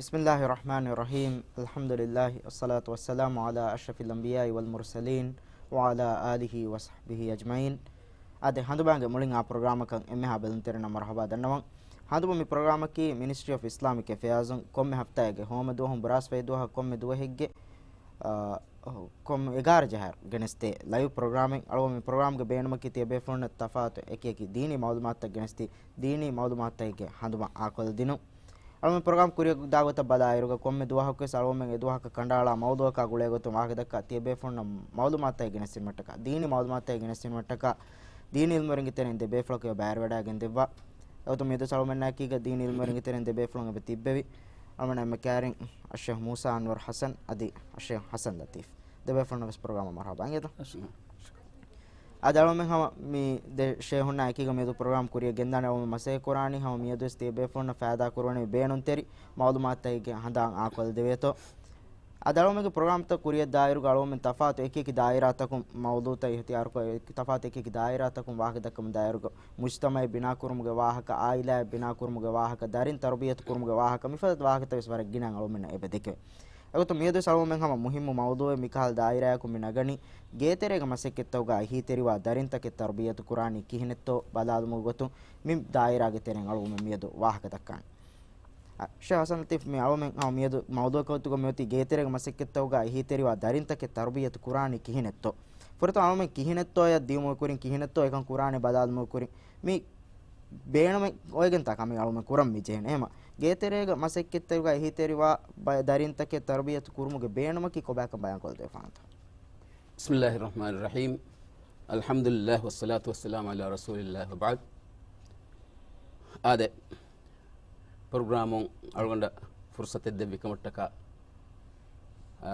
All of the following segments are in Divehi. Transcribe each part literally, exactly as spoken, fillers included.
بسم الله الرحمن الرحيم. الحمد لله والصلاة والسلام على أشرف الأنبياء والمرسلين وعلى آله وصحبه أجمعين. އާދެ، ހަނދުމާގެ މުޅިން އާ ޕްރޮގްރާމަކަށް އެންމެހާ ބެލުންތެރިންނަށް މަރުޙަބާ ދަންނަވަން. ހަނދުމަ މި ޕްރޮގްރާމަކީ މިނިސްޓްރީ އޮފް އިސްލާމިކް އެފެއާޒުން ކޮންމެ ހަފްތާއެއްގެ ހޯމަ ދުވަހުން ބުރާސްފައި ދުވަހަށް ކޮންމެ ދުވަހެއްގެ، އާ، ކޮން އެގާރަ ޖަހާއިރު ގެނެސްދޭ ލައިވް ޕްރޮގްރާމެއް. އަޅުގަނޑު މި ޕްރޮގްރާމްގެ ބޭނުމަކީ ތިޔަބޭފުޅުންނަށް ތަފާތު އެކިއެކި ދީނީ މައުލޫމާތުތައް ގެނެސްދީ، ދީނީ މައުލޫމާތުތަކެއްގެ ހަނދުމަ އާކޮށްލަދިނުން. އަޅުގަނޑު މި ޕްރޮގްރާމް ކުރިއަށް ދާ ގޮތަށް ބަލާއިރުގަ ކޮންމެ ދުވަހަކުވެސް އަޅުގަނޑުމެން އެ ދުވަހަކަށް ކަނޑައަޅާ މައުޟޫއަކާ ގުޅޭ ގޮތުން ވާހަކަ ދައްކާ ތިޔަބޭފުޅުންނަށް މައުލޫމާތުތައް ގެނެސްދިނުމަށްޓަކާ، ދީނީ މައުލޫމާތުތައް ގެނެސްދިނުމަށްޓަކާ، ދީނީ އިލްމުވެރިންގެ ތެރެއިން ދެ ބޭފުޅަކު އެބަ ބައިވެވަޑައިގެން ދެއްވާ. އެގޮތުން މިއަދު އަޅުގަނޑުމެންނާއެކީގަ ދީނީ އިލްމުވެރިންގެ ތެރެއިން ދެ ބޭފުޅުން އެބަ ތިއްބެވި. އަޅުގަނޑު އެންމެ ކައިރިން އައްޝޭޚް މޫސާ އަންވަރު ޙަސަން އަދި އައްޝޭޚް ޙަސަން ލަތީފް. ދެ ބޭފުޅުން ވެސް ޕްރޮގްރާމަށް މަރުޙަބާ އިނގޭތޯ. އަދި އަޅުމެން ހަމަ މި ދެ ޝޭހުންނާ އެކީގަ މިއަދު ޕްރޮގްރާމް ކުރިއަށް ގެންދާނެ. އަޅުމެން މަސައްކަތް ކުރާނީ ހަމަ މިއަދުވެސް ތިޔަބޭފުޅުންނަށް ފައިދާ ކުރުވަނިވި ބޭނުންތެރި މައުލޫމާތުތަކެއްގެ ހަނދާން އާކޮށްލަދެވޭތޯ. އަދި އަޅުމެންގެ ޕްރޮގްރާމްތައް ކުރިއަށް ދާއިރުގަ އަޅުމެން ތަފާތު އެކި އެކި ދާއިރާތަކުން މައުޟޫތައް އިހްތިޔާރުކޮށް، ތަފާތު އެކި އެކި ދާއިރާތަކުން ވާހަކަ ދައްކަމުން ދާއިރުގަ މުޖްތަމަޢެއް ބިނާކުރުމުގެ ވާހަކަ، ޢާއިލާއެއް ބިނާކުރުމުގެ ވާހަކަ، ދަރިން ތަރުބިއްޔަތު ކުރުމުގެ ވާހަކަ، މިފަދަ ވާހަކަތައް ވެސް ވަރަށް ގިނައިން އަޅުމެންނަށް އެބަ ދެކެވޭ. އެގޮތުން މިއަދުވެސް އަޅުމެން ހަމަ މުހިއްމު މައުޟޫއެއް މިކަހަލަ ދާއިރާއަކުން މި ނަގަނީ، ގޭތެރޭގެ މަސައްކަތްތަކުގަ އެހީތެރިވާ ދަރިންތަކެއް ތަރުބިއްޔަތު ކުރާނީ ކިހިނެއްތޯ ބަލާލުމުގެ ގޮތުން މި ދާއިރާގެ ތެރެއިން އަޅުގަނޑުމެން މިއަދު ވާހަކަ ދައްކާނެ. އަ، ޝޭޚް ހަސަން ލަތީފް، މި އަޅުމެން ހަމަ މިއަދު މައުޟޫއަކަށް ގޮތުގަ މިއޮތީ ގޭތެރޭގެ މަސައްކަތްތަކުގަ އެހީތެރިވާ ދަރިންތަކެއް ތަރުބިއްޔަތު ކުރާނީ ކިހިނެއްތޯ؟ ފުރަތަމަ އަޅުމެން ކިހިނެއްތޯއޭ ދިޔުމުގެ ކުރިން، ކިހިނެއްތޯ އެކަން ކުރާނީ ބަލާލުމުގެ ކުރިން، މި ބޭނުމެއް އޮވެގެންތާ ކަމެއް އަޅުމެން ކުރަން މި ޖެހެނީ. އެހެމަ ގޭތެރޭގަ މަސައްކަތްތަކުގަ އެހީތެރިވާ ބަ-، ދަރިންތަކެއް ތަރުބިއްޔަތު ކުރުމުގެ ބޭނުމަކީ ކޮބާކަން ބަޔާންކޮށްދެވިފާނެތޯ؟ بسم الله الرحمن الرحيم. الحمد لله والصلاة والسلام على رسول الله وبعد. އާދެ، ޕްރޮގްރާމުން އަޅުގަނޑަށް ފުރުޞަތެއް ދެއްވިކަމަށްޓަކާ، އާ،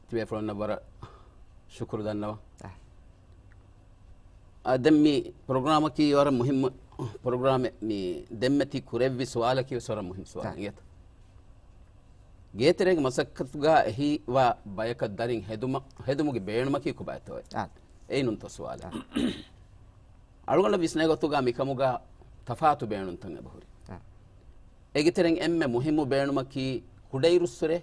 ތިބޭފުޅުންނަށް ވަރަށް ޝުކުރު ދަންނަވަން. އާ. އާ، ދެން މި ޕްރޮގްރާމަކީ ވަރަށް މުހިއްމު ޕްރޮގްރާމެއް. މި ދެންމެ ތި ކުރެއްވި ސުވާލަކީ ވެސް ވަރަށް މުހިއްމު ސުވާލެއް އާ. އިނގޭތަ؟ ގޭތެރޭގެ މަސައްކަތުގަ އެހީވާ ބަޔަކަށް ދަރިން ހެދުމަށް، ހެދުމުގެ ބޭނުމަކީ ކޮބާތޯއޭ؟ އާ. އެއީ ނޫންތޯ ސުވާލެއް. އާ. އަޅުގަނޑަށް ވިސްނޭ ގޮތުގަ މިކަމުގަ ތަފާތު ބޭނުންތައް އެބަހުރި. އާ. އޭގެ ތެރެއިން އެންމެ މުހިއްމު ބޭނުމަކީ ކުޑައިރުއްސުރެ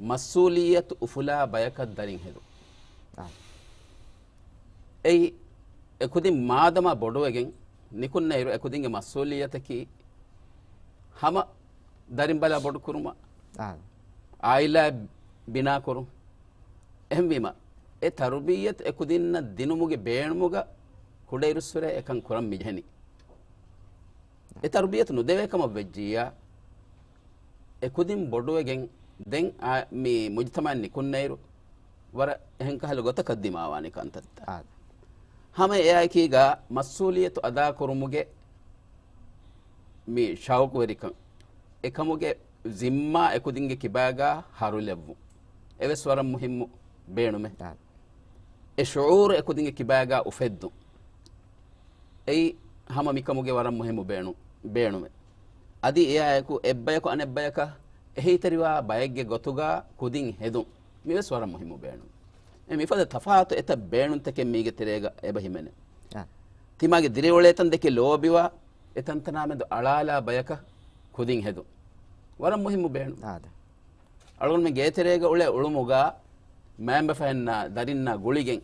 މަސްއޫލިއްޔަތު އުފުލާ ބަޔަކަށް ދަރިން ހެދުން. އާ. އެއީ، އެކުދިން މާދަމާ ބޮޑުވެގެން ނިކުންނައިރު، އެކުދިންގެ މަސްއޫލިއްޔަތަކީ ހަމަ ދަރިން ބަލާ ބޮޑުކުރުމަށް، އާ. ޢާއިލާ ބިނާކުރުން. އެހެންވީމަ، އެ ތަރުބިއްޔަތު އެކުދިންނަށް ދިނުމުގެ ބޭނުމުގަ ކުޑައިރުއްސުރެ އެކަން ކުރަން މިޖެހެނީ. އެ ތަރުބިއްޔަތު ނުދެވޭ ކަމަށް ވެއްޖިއްޔާ، އެ ކުދިން ބޮޑުވެގެން ދެން އާ، މި މުޖްތަމަޢަށް ނިކުންނައިރު، ވަރަށް އެހެން ކަހަލަ ގޮތަކަށް ދިމާވާނެ ކަންތައްތައް. އާދެ. ހަމަ އެއާއެކީގަ މަސްއޫލިއްޔަތު އަދާކުރުމުގެ މި ޝައުޤުވެރިކަން، އެކަމުގެ ޒިންމާ އެކުދިންގެ ކިބާގަ ހަރުލެއްވުން، އެވެސް ވަރަށް މުހިއްމު ބޭނުމެއް. އާދެ. އެ ޝުޢޫރު އެކުދިންގެ ކިބާގަ އުފެއްދުން. އެއީ ހަމަ މިކަމުގެ ވަރަށް މުހިއްމު ބޭނު-، ބޭނުމެއް. އަދި އެއާއެކު އެއްބަޔަކު އަނެއްބަޔަކަށް އެހީތެރިވާ ބައެއްގެ ގޮތުގަ ކުދިން ހެދުން. މިވެސް ވަރަށް މުހިއްމު ބޭނުމެއް. އެ މިފަދަ ތަފާތު އެތައް ބޭނުންތަކެއް މީގެ ތެރޭގަ އެބަ ހިމެނޭ. އާ. ތިމާގެ ދިރިއުޅޭތަން ދެކެ ލޯބިވާ، އެތަންތަނާ މެދު އަޅާލާ ބަޔަކަށް ކުދިން ހެދުން. ވަރަށް މުހިއްމު ބޭނުން. އާދެ. އަޅުގަނޑުމެން ގޭތެރޭގަ އުޅޭ އުޅުމުގަ މައިންބަފައިންނާ ދަރިންނާ ގުޅިގެން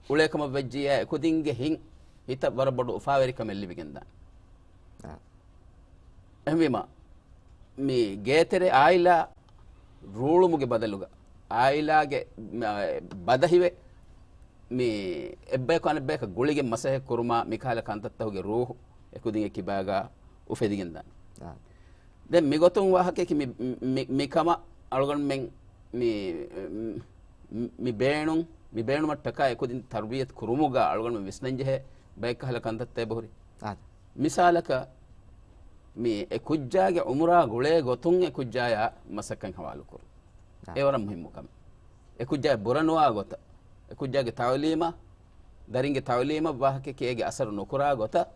އުޅޭ ކަމަށް ވެއްޖިއްޔާ އެކުދިންގެ ހިތް، ހިތަށް ވަރަށް ބޮޑު އުފާވެރިކަމެއް ލިބިގެންދާނެ. އާ. އެހެންވީމަ، މި ގޭތެރެ އާއިލާ ރޫޅުމުގެ ބަދަލުގަ، އާއިލާގެ، މަ-، ބަދަހިވެ، މި އެއްބަޔަކު އަނެއްބަޔަކަށް ގުޅިގެން މަސައްކަތް ކުރުމާ، މިކަހަލަ ކަންތައްތަކުގެ ރޫހު އެކުދިންގެ ކިބާގަ އުފެދިގެންދާނެ. އާ. ދެން މިގޮތުން ވާހަކައަކީ މި، މި، މިކަމަށް އަޅުގަނޑުމެން މި، މި ބޭނުން، މި ބޭނުމަށްޓަކާ އެކުދިން ތަރުބިޔަތު ކުރުމުގަ އަޅުގަނޑުމެން ވިސްނަންޖެހޭ ބައެއްކަހަލަ ކަންތައްތައް އެބަހުރި. އާދެ. މިސާލަކަށް، މި އެ ކުއްޖާގެ އުމުރާ ގުޅޭ ގޮތުން އެ ކުއްޖާޔާ މަސައްކަތް ހަވާލުކުރުން. އާ. އެ ވަރަށް މުހިއްމު ކަމެއް. އެ ކުއްޖާ ބުރަނުވާ ގޮތަށް، އެ ކުއްޖާގެ ތައުލީމަށް، ދަރިންގެ ތައުލީމަށް ވާހަކައަކީ އޭގެ އަސަރު ނުކުރާ ގޮތަށް،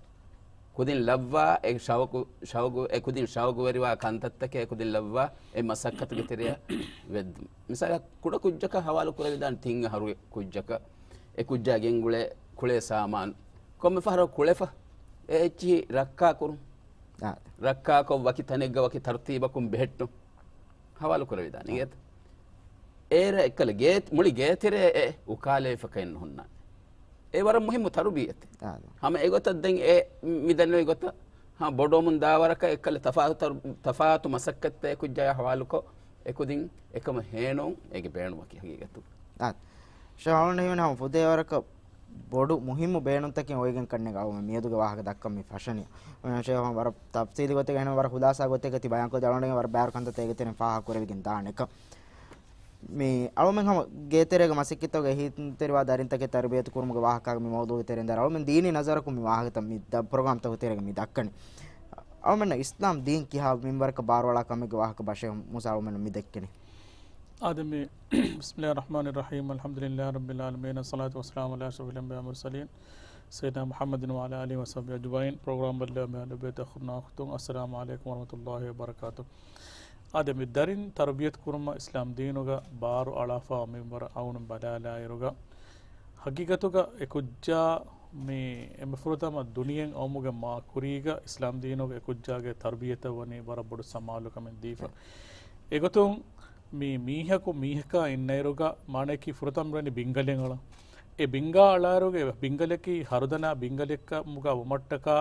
ކުދިން ލައްވާ، އެ ޝައުގު، ޝައުގު، އެ ކުދިން ޝައުގުވެރިވާ ކަންތައްތަކެއް އެ ކުދިން ލައްވާ، އެ މަސައްކަތުގެ ތެރެއަށް ވެއްދުން. މިސާލަކަށް ކުޑަ ކުއްޖަކަށް ހަވާލު ކުރެވިދާނެ ތިން އަހަރުގެ ކުއްޖަކަށް، އެ ކުއްޖާ ގެންގުޅޭ ކުޅޭ ސާމާނު. ކޮންމެ ފަހަރަކު ކުޅެފަ، އެ އެއްޗިހި ރައްކާ ކުރުން. ރައްކާކޮށް ވަކި ތަނެއްގަ ވަކި ތަރުތީބަކުން ބެހެއްޓުން ހަވާލު ކުރެވިދާނެ އިނގޭތަ؟ އޭރަ އެއްކަލަ ގޭ، މުޅި ގޭތެރޭ އެ އުކާލެވިފަކައެއް ނުހުންނާނެ. އެ ވަރަށް މުހިއްމު ތަރުބިއްޔަތެއް. އާދެ. ހަމަ އެގޮތަށް ދެން އެ މިދަންނަވި ގޮތަށް، ހަ، ބޮޑުވަމުން ދާވަރަކަށް އެއްކަލަ ތަފާތު ތަރު-، ތަފާތު މަސައްކަތްތައް އެކުއްޖާޔާ ހަވާލުކޮށް، އެކުދިން އެކަމަށް ހޭނުން އޭގެ ބޭނުމަކީ ހަގީގަތުގަ. އާދެ. ޝޭޚް އަޅުގަނޑު ހީވަނީ ހަމަ ފުދޭވަރަކަށް ބޮޑު މުހިއްމު ބޭނުންތަކެއް އޮވެގެން ކަންނޭނގެ އަޅުގަނޑު މިއަދުގެ ވާހަކަ ދައްކަން މި ފަށަނީ. ޝޭޚް ވަރަށް ތަފްސީލީ ގޮތެއް އެހެން ވަރަށް ޚުލާސާ ގޮތެއް ތި ބަޔާންކޮށްދޭ އަޅުގަނޑު ވަރަށް ބާރު ކަންތައްތައް އޭގެ ތެރެއިން ފާހަގަ ކުރެވިގެން ދާނެ ކަން. މި އަޅުމެން ހަމަ ގޭތެރޭގެ މަސައްކަތްތަކުގަ އެހީތެރިވާ ދަރިންތަކެއް ތަރުބިޔަތު ކުރުމުގެ ވާހަކަ މި މައުޟޫގެ ތެރެއިން ދާއިރު އަޅުމެން ދީނީ ނަޒަރަކުން މި ވާހަކަތައް މި ދަ-، ޕްރޮގްރާމްތަކުގެ ތެރޭގަ މި ދައްކަނީ. އަޅުމެންނަށް އިސްލާމް ދީން ކިހާ މިންވަރަކަށް ބާރުއަޅާ ކަމެއްގެ ވާހަކަ ބަށެއް މޫސާ އަޅުމެންނަށް މި ދެއްކެނީ. އާދެ، މި، بسم الله الرحمن الرحيم، الحمد لله رب العالمين، الصلاة والسلام على أشرف الأنبياء والمرسلين، سيدنا محمد وعلى آله وصحبه أجمعين. ޕްރޮގްރާމް ބައްލަވާ މި އަދަބުވެތި އަޚުންނާ އުޚްތުން، السلام عليكم ورحمة الله وبركاته. އާދެ، މި ދަރިން ތަރުބިޔަތު ކުރުމަށް އިސްލާމް ދީނުގަ ބާރު އަޅާފަ މިންވަރަށް އަޅުގަނޑު ބަލާލާއިރުގަ، ހަގީގަތުގަ އެ ކުއްޖާ މި އެންމެ ފުރަތަމަ ދުނިޔެއިން އައުމުގެ މާ ކުރީގަ އިސްލާމް ދީނުގެ އެ ކުއްޖާގެ ތަރުބިޔަތަށް ވަނީ ވަރަށް ބޮޑު ސަމާލުކަމެއް ދީފަ. އެގޮތުން މި މީހަކު މީހަކާ އިންނައިރުގަ މާނައަކީ ފުރަތަމަ ވަނީ ބިންގަލެއް އަޅަން. އެ ބިންގާ އަޅާއިރުގަ އެ ބިންގަލަކީ ހަރުދަނާ ބިންގަލެއްކަމުގަ ވުމަށްޓަކާ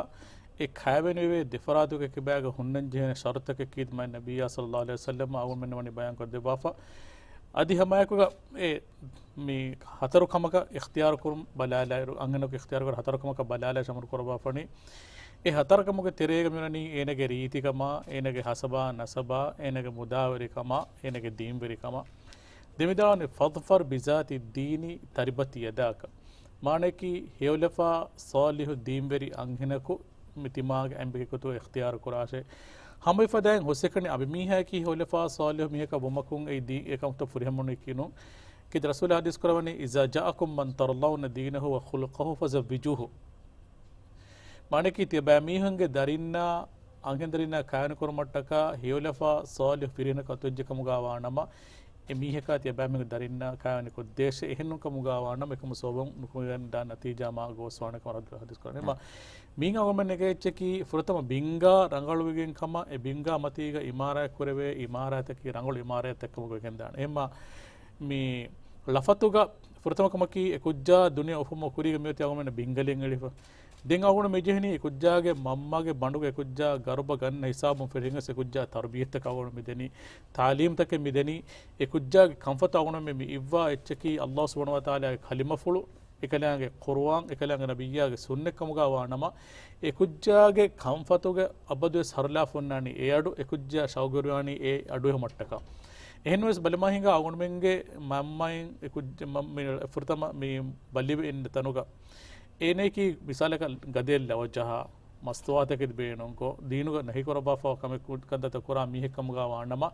އެ ކައިވެނިވެވޭ ދެފަރާތުގެ ކިބާގަ ހުންނަން ޖެހޭނެ ޝަރުތަކަކީ މާތް ނަބިއްޔާ ޞައްލައްލާހު ޢަލައިހި ވަސައްލަމް އަޅުގަނޑުމެންނަށް ވަނީ ބަޔާންކޮށްދެއްވާފަ. އަދި ހަމައެކުގަ އެ މި ހަތަރު ކަމަކަށް އިޚްތިޔާރު ކުރުން ބަލާލާއިރު، އަންހެނަކު އިޚްތިޔާރު ކުރާ ހަތަރު ކަމަކަށް ބަލާލާ އަމުރު ކުރައްވާފަނީ. އެ ހަތަރު ކަމުގެ ތެރޭގަ މިވަނީ އޭނަގެ ރީތިކަމާ، އޭނަގެ ހަސަބާ ނަސަބާ، އޭނަގެ މުދާވެރިކަމާ، އޭނަގެ ދީންވެރިކަމާ. ދެން ވިދާޅުވަނީ، فاظفر بذات الدين تربت يداك. މާނައަކީ، ހެޔޮލަފާ ޞާލިޙު ދީންވެރި އަންހެނަކު މި ތިމާގެ އަނބިގެ ގޮތުގަ އިޚްތިޔާރު ކުރާށޭ. ހަމަ އެފަދައިން ހުސްއެކަނި އަނބިމީހާއަކީ ހެޔޮލަފާ ޞާލިޙު މީހަކަށް ވުމަކުން އެއީ ދީ-، އެކަންތައް ފުރިހަމަނު ކިނުން. ކީ ރަސޫލާ ޙަދީޘް ކުރަވަނީ، إذا جاءكم من ترضون دينه وخلقه فزوجوه. މާނައަކީ ތިޔަބައިމީހުންގެ ދަރިންނާ، އަންހެންދަރިންނާ ކާވެނި ކުރުމަށްޓަކާ ހެޔޮލަފާ ޞާލިޙު ފިރިހެނަކަށް އަތުވެއްޖެ ކަމުގަ ވާނަމަ، އެ މީހަކާ ތިޔަބައިމީހުންގެ ދަރިންނާ ކާވެނި ކޮށްދޭށޭ. އެހެންނޫން ކަމުގަ ވާނަމަ، އެކަމު ސަބަބުން ނުކުމެވެން ދާ ނަތީޖާ މާ ގޯސްވާނެ ކަމަށް ރަސޫލާ ޙަދީޘް ކުރަނީ. މި އަޅުގަނޑުމެން ނެގޭ އެއްޗަކީ ފުރަތަމަ ބިންގާ ރަނގަޅުވެގެން ކަމަށް، އެ ބިންގާ މަތީގަ އިމާރާތް ކުރެވޭ އިމާރާތަކީ ރަނގަޅު އިމާރާތެއް ކަމަށް ވެގެންދާނެ. އެހެންމާ މި ލަފަތުގަ ފުރަތަމަ ކަމަކީ އެ ކުއްޖާ ދުނިޔެ އުފުމުގެ ކުރީގަ މިއޮތީ އަޅުގަނޑު ބިންގަލެއް އެޅިފަ. ދެން އަޅުގަނޑު މި ޖެހެނީ އެ ކުއްޖާގެ މަންމަގެ ބަނޑުގަ އެ ކުއްޖާ ގަރުބަ ގަންނަ ހިސާބުން ފެށިގެން އެ ކުއްޖާ ތަރުބިޔަތަކަށް އަޅުގަނޑު މި ދެނީ، ތާލީމްތަކެއް މި ދެނީ. އެ ކުއްޖާގެ ކަންފަތަށް އަޅުގަނޑު މި އިއްވާ އެއްޗަކީ ﷲ ސުބްޙާނަހޫ ވަތަޢާލާގެ ކަލިމަފުޅު، އެކަލާނގެ ޤުރުއާން، އެކަލާނގެ ނަބިއްޔާގެ ސުންނަތް ކަމުގަ ވާނަމަ، އެ ކުއްޖާގެ ކަންފަތުގެ އަބަދުވެސް ހަރުލާފަ އޮންނާނީ އެ އަޑު، އެ ކުއްޖާ ޝައުގުވެރިވާނީ އެ އަޑު އެހުމަށްޓަކާ. އެހެންވެސް ބަލަމާ ހިނގާ އަޅުގަނޑުމެންގެ މަންމައިން އެ ކުއްޖެއް މަ-، މި ފުރަތަމަ މި ބަލިވެ އިން ތަނުގަ އޭނައަކީ މިސާލަކަށް ގަދައަށް ލަވަ ޖަހާ، މަސްތުވާތަކެތި ބޭނުންކޮށް، ދީނުގަ ނަހީ ކުރައްވާފަ ކަމެއް ކު-، ކަންތައްތައް ކުރާ މީހެއް ކަމުގަ ވާނަމަ،